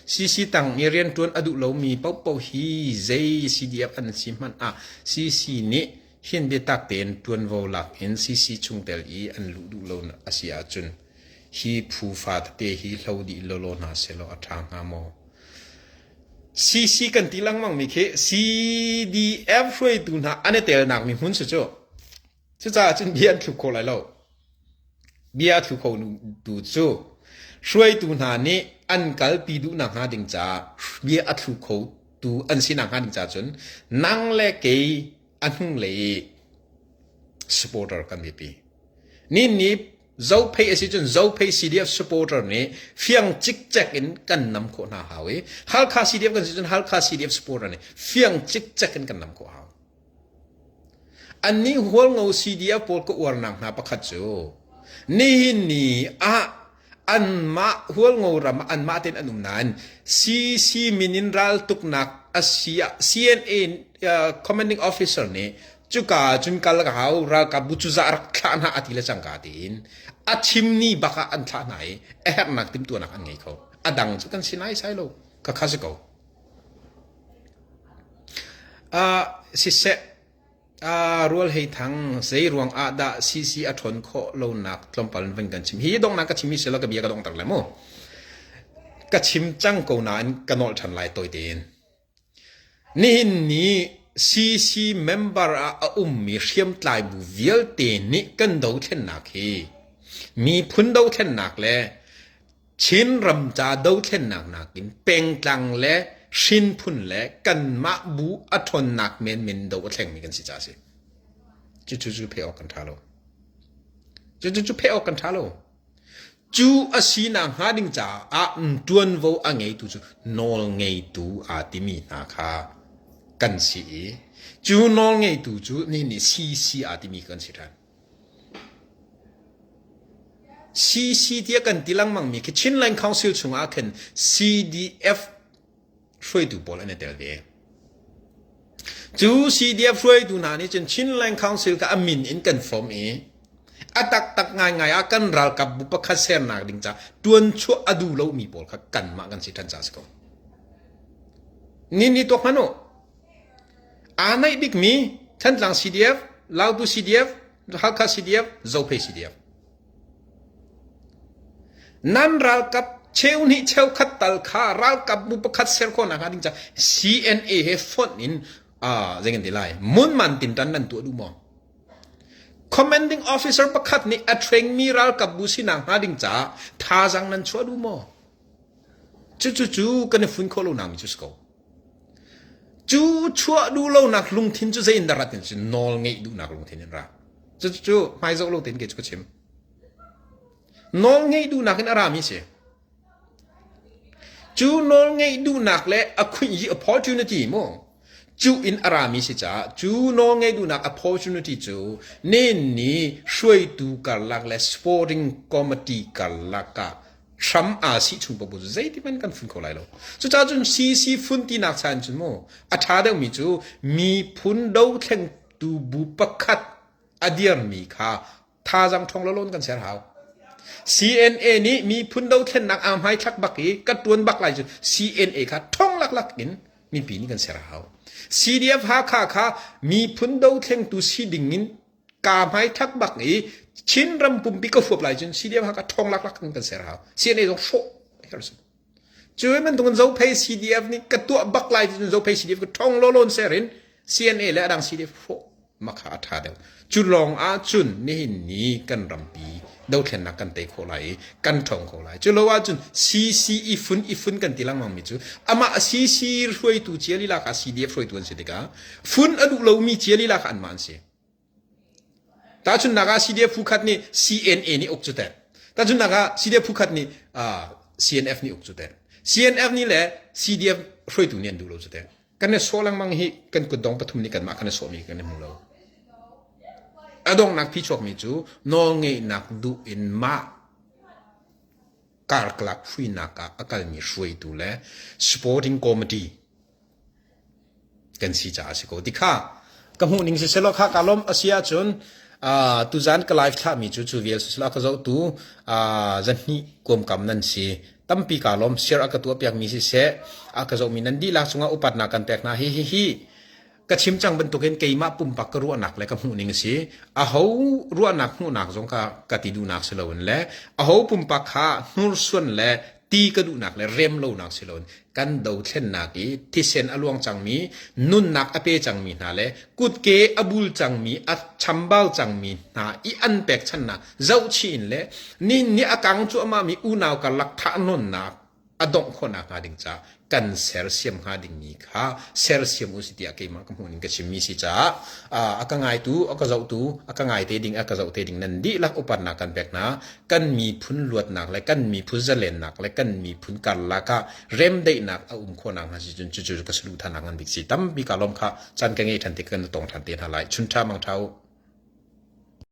C C tang i rianṭuan a duh lomi paohpaoh hi zei C D F an si hmanh ah C C nih hin biatak tein ṭuanvo lak in C C chungtel i an luh duh lo a si ahcun hi phu fa tete hi hlo dih lawlaw hna sehlaw a ṭha hnga maw? C C kan ti lengmangmi khi C D F hruaitu hna an i telnak mi hmun si cu. Cucaah cun bia an thluk kho lai lo. Bia a thluk kho tu cu hruaitu hna nih an kalpi duh nakhnga ding caah bia a thluk kho tu an si nakhnga ding caah cun nang le kei a hnung lei supporter kan biapi. Nihin ni Zophei a si cun Zophei C D F supporter nih fiang cikcek in kan nam khawh hna hau i, Halkha C D F kan si cun Halkha C D F supporter nih fiang cikcek in kan nam khawh hau. Annih Hualngo C D F pawl ka uarnak hna pakhat cu nihin ni ah anmah Hualngo ram ah anmah tein an um nain C C min in raltuknak a si ah C N A, uh, commanding officer nih cuka cun kal ka hau, ralkap bu cuzah rak thlah hna a ti le cangka tiin a chim ni bak ah an thlah hna i a herhnak timhtuahnak an ngei kho. A dang cu kan si naisai lo, ka kha si ko. Ah, siseh, ah, Rual Hei Thang, zei ruang ah dah C C a ṭhawn khawh lonak tlawmpal in van kan chim? Hi donghnak ka chimmi si lo, ka bia ka donghter lai mu. Ka chim cang ko nain ka nolh ṭhan lai tawi tein. Nihin ni C C member ah a ummi hriamtlai bu vialte nih kan dothlennak hi miphun dothlennak le Chin ram ca dothlennak nakin pengtlang le hrinphun le kanmah bu a ṭhawnnak menmen do a thlengmi kan si ca a si. Cucu cu pheh awk kan ṭha lo. Cucu cu pheh awk kan ṭha lo. Cu a sinak hnga ding caah ṭuanvo a ngeitu cu nawlngeitu aa timi hna kha kan si i, cu nawlngeitu cu nihin ni C C aa timi kan si ṭhan. C C tiah kan ti lengmangmi khi Chinland Council chungah khin C D F hruaitu pawl an i tel ve. Cu C D F hruaitu hna nih cun Chinland Council kha a min in kan form i, a taktak ngaingai ah kan ralkap bu pakhat sernak ding ca ṭuanchuah a duh lomi pawl kha kanmah kan si ṭhan ca si ko. Nihin ni tuak hmanh u. Aa naih bikmi Thantlang C D F, Lautu C D F, Hakha C D F, Zophei C D F. Nan ralkap cheu hnih cheu khat tal kha ralkap bu pakhat ser khawhnak hnga ding ca C N A he fonh in, ah, zengin ti lai, mun man tintan nan tuah duh maw? Commanding officer pakhat nih a train mi ralkap bu sinak hnga ding ca thazang nan chuah duh maw? Cucu cu kan i fun khawh lonak mi cu si ko. Cu chuah duh lonak lungthin cu zeiin dah ra tin si, nawl ngeih duhnak lungthin in ra. Cucu cu hmai zoh lo tein kei cu ka chim. Nawl ngeih duhnak in a rami si. Cu nawl ngeih duhnak le a khuih i opportunity maw? Cu in a rami si caah cu nawl ngeih duhnak opportunity cu nihin ni hruaitu karlak le sporting committee karlak ah Trump aa sih chung pabu cu zeiti hmanh kan fun kho lai lo. Cucaah cun C C fun tinak chan cun maw, a ṭha deuhmi cu miphun dothlengtu bu pakhat a dirmi kha thazang ṭhawng lawlawn kan ser hau. C N A nih miphun dothlennak aa hmaithlak bak i ka ṭuan bak lai cun C N A kha ṭhawng laklak in mipi nih kan ser hau. C D F Hakha kha miphun dothlengtu si dingin kaa hmaithlak bak i Chin ram pumpi ka huap lai cun C D F Hakha ṭhawng laklak in kan ser hau. C N A zong hrawh. Cu bantuk in Zophei C D F nih ka tuah bak lai cun Zophei C D F ka ṭhawng lawlawn ser in C N A le a dang C D F hrawh makha a ṭha deuh. Cu lawng ahcun nihin ni kan rampi dothlennak kan tei khawh lai i kan ṭhawng kho lai. Cu lo ahcun C C i fun, i fun kan ti lengmangmi cu amah C C hruaitu cia lila kha C D F hruaitu an si tikah fun a duh lomi cia lila kha anmah an si. Tahchunhnak ah C D F phu khat nih C N A nih uk cu teh. Tahchunhnak ah C D F phu khat nih, ah, C N F nih uk cu teh. C N F nih le C D F hruaitu nih an duh lo cu teh. Kan i sawh lengmang hi kan kutdong pathum nih kanmah kan i sawhmi kan i hmu lo. A donghnak phichuakmi cu nawlngeihnak duh in mah karlak hruainak ah a kalmi hruaitu le supporting committee kan si caah a si ko ti kha ka hmuh ning si. Sehlaw kha kaa lawm a si ahcun, aa, tuzan ka live thlahmi cu cu vial si. Sehlaw a ka zohtu, aa, zahnih kuamkam nan si. Tampi kaa lawm, share a ka tuahpiakmi siseh, a ka zohmi nan dihlak cungah upatnak kan pek hna. Hi, hi, hi. Ka chim cang bantukin keimah pumpak ka ruahnak le ka hmuh ning a si. Aho ruahnak hmuhnak zong kha ka ti duhnak si loin le aho pumpak kha hnursuan le ti ka duhnak le rem lonak si loin kan dothlennak i thisen a luang cangmi, nunnak a pe cangmi hna le kutke a bul cangmi, a chambau cangmi hna i an pekchannak zohchih in le nihin ni a kang cuahmahmi unau karlak thahnawnnak a dongh khawhnak hnga ding caah kan sersiam hnga dingmi kha sersiam u si tiah keimah ka hmuh ning ka chimmi si caah, aa, a ka ngaitu, a ka zohtu, a ka ngaite ding, a ka zohte ding nan dihlak upatnak kan pek hna. Kan miphun luatnak le kan miphun zalennak le kan miphun karlak ah remdaihnak a um khawhnak hnga si cun cucu ka saduhthahnak ngan bik si. Tampi kaa lawm kha caan ka ngei ṭhan te kan tong ṭhan te hna lai. Chun ṭha mang ṭha u.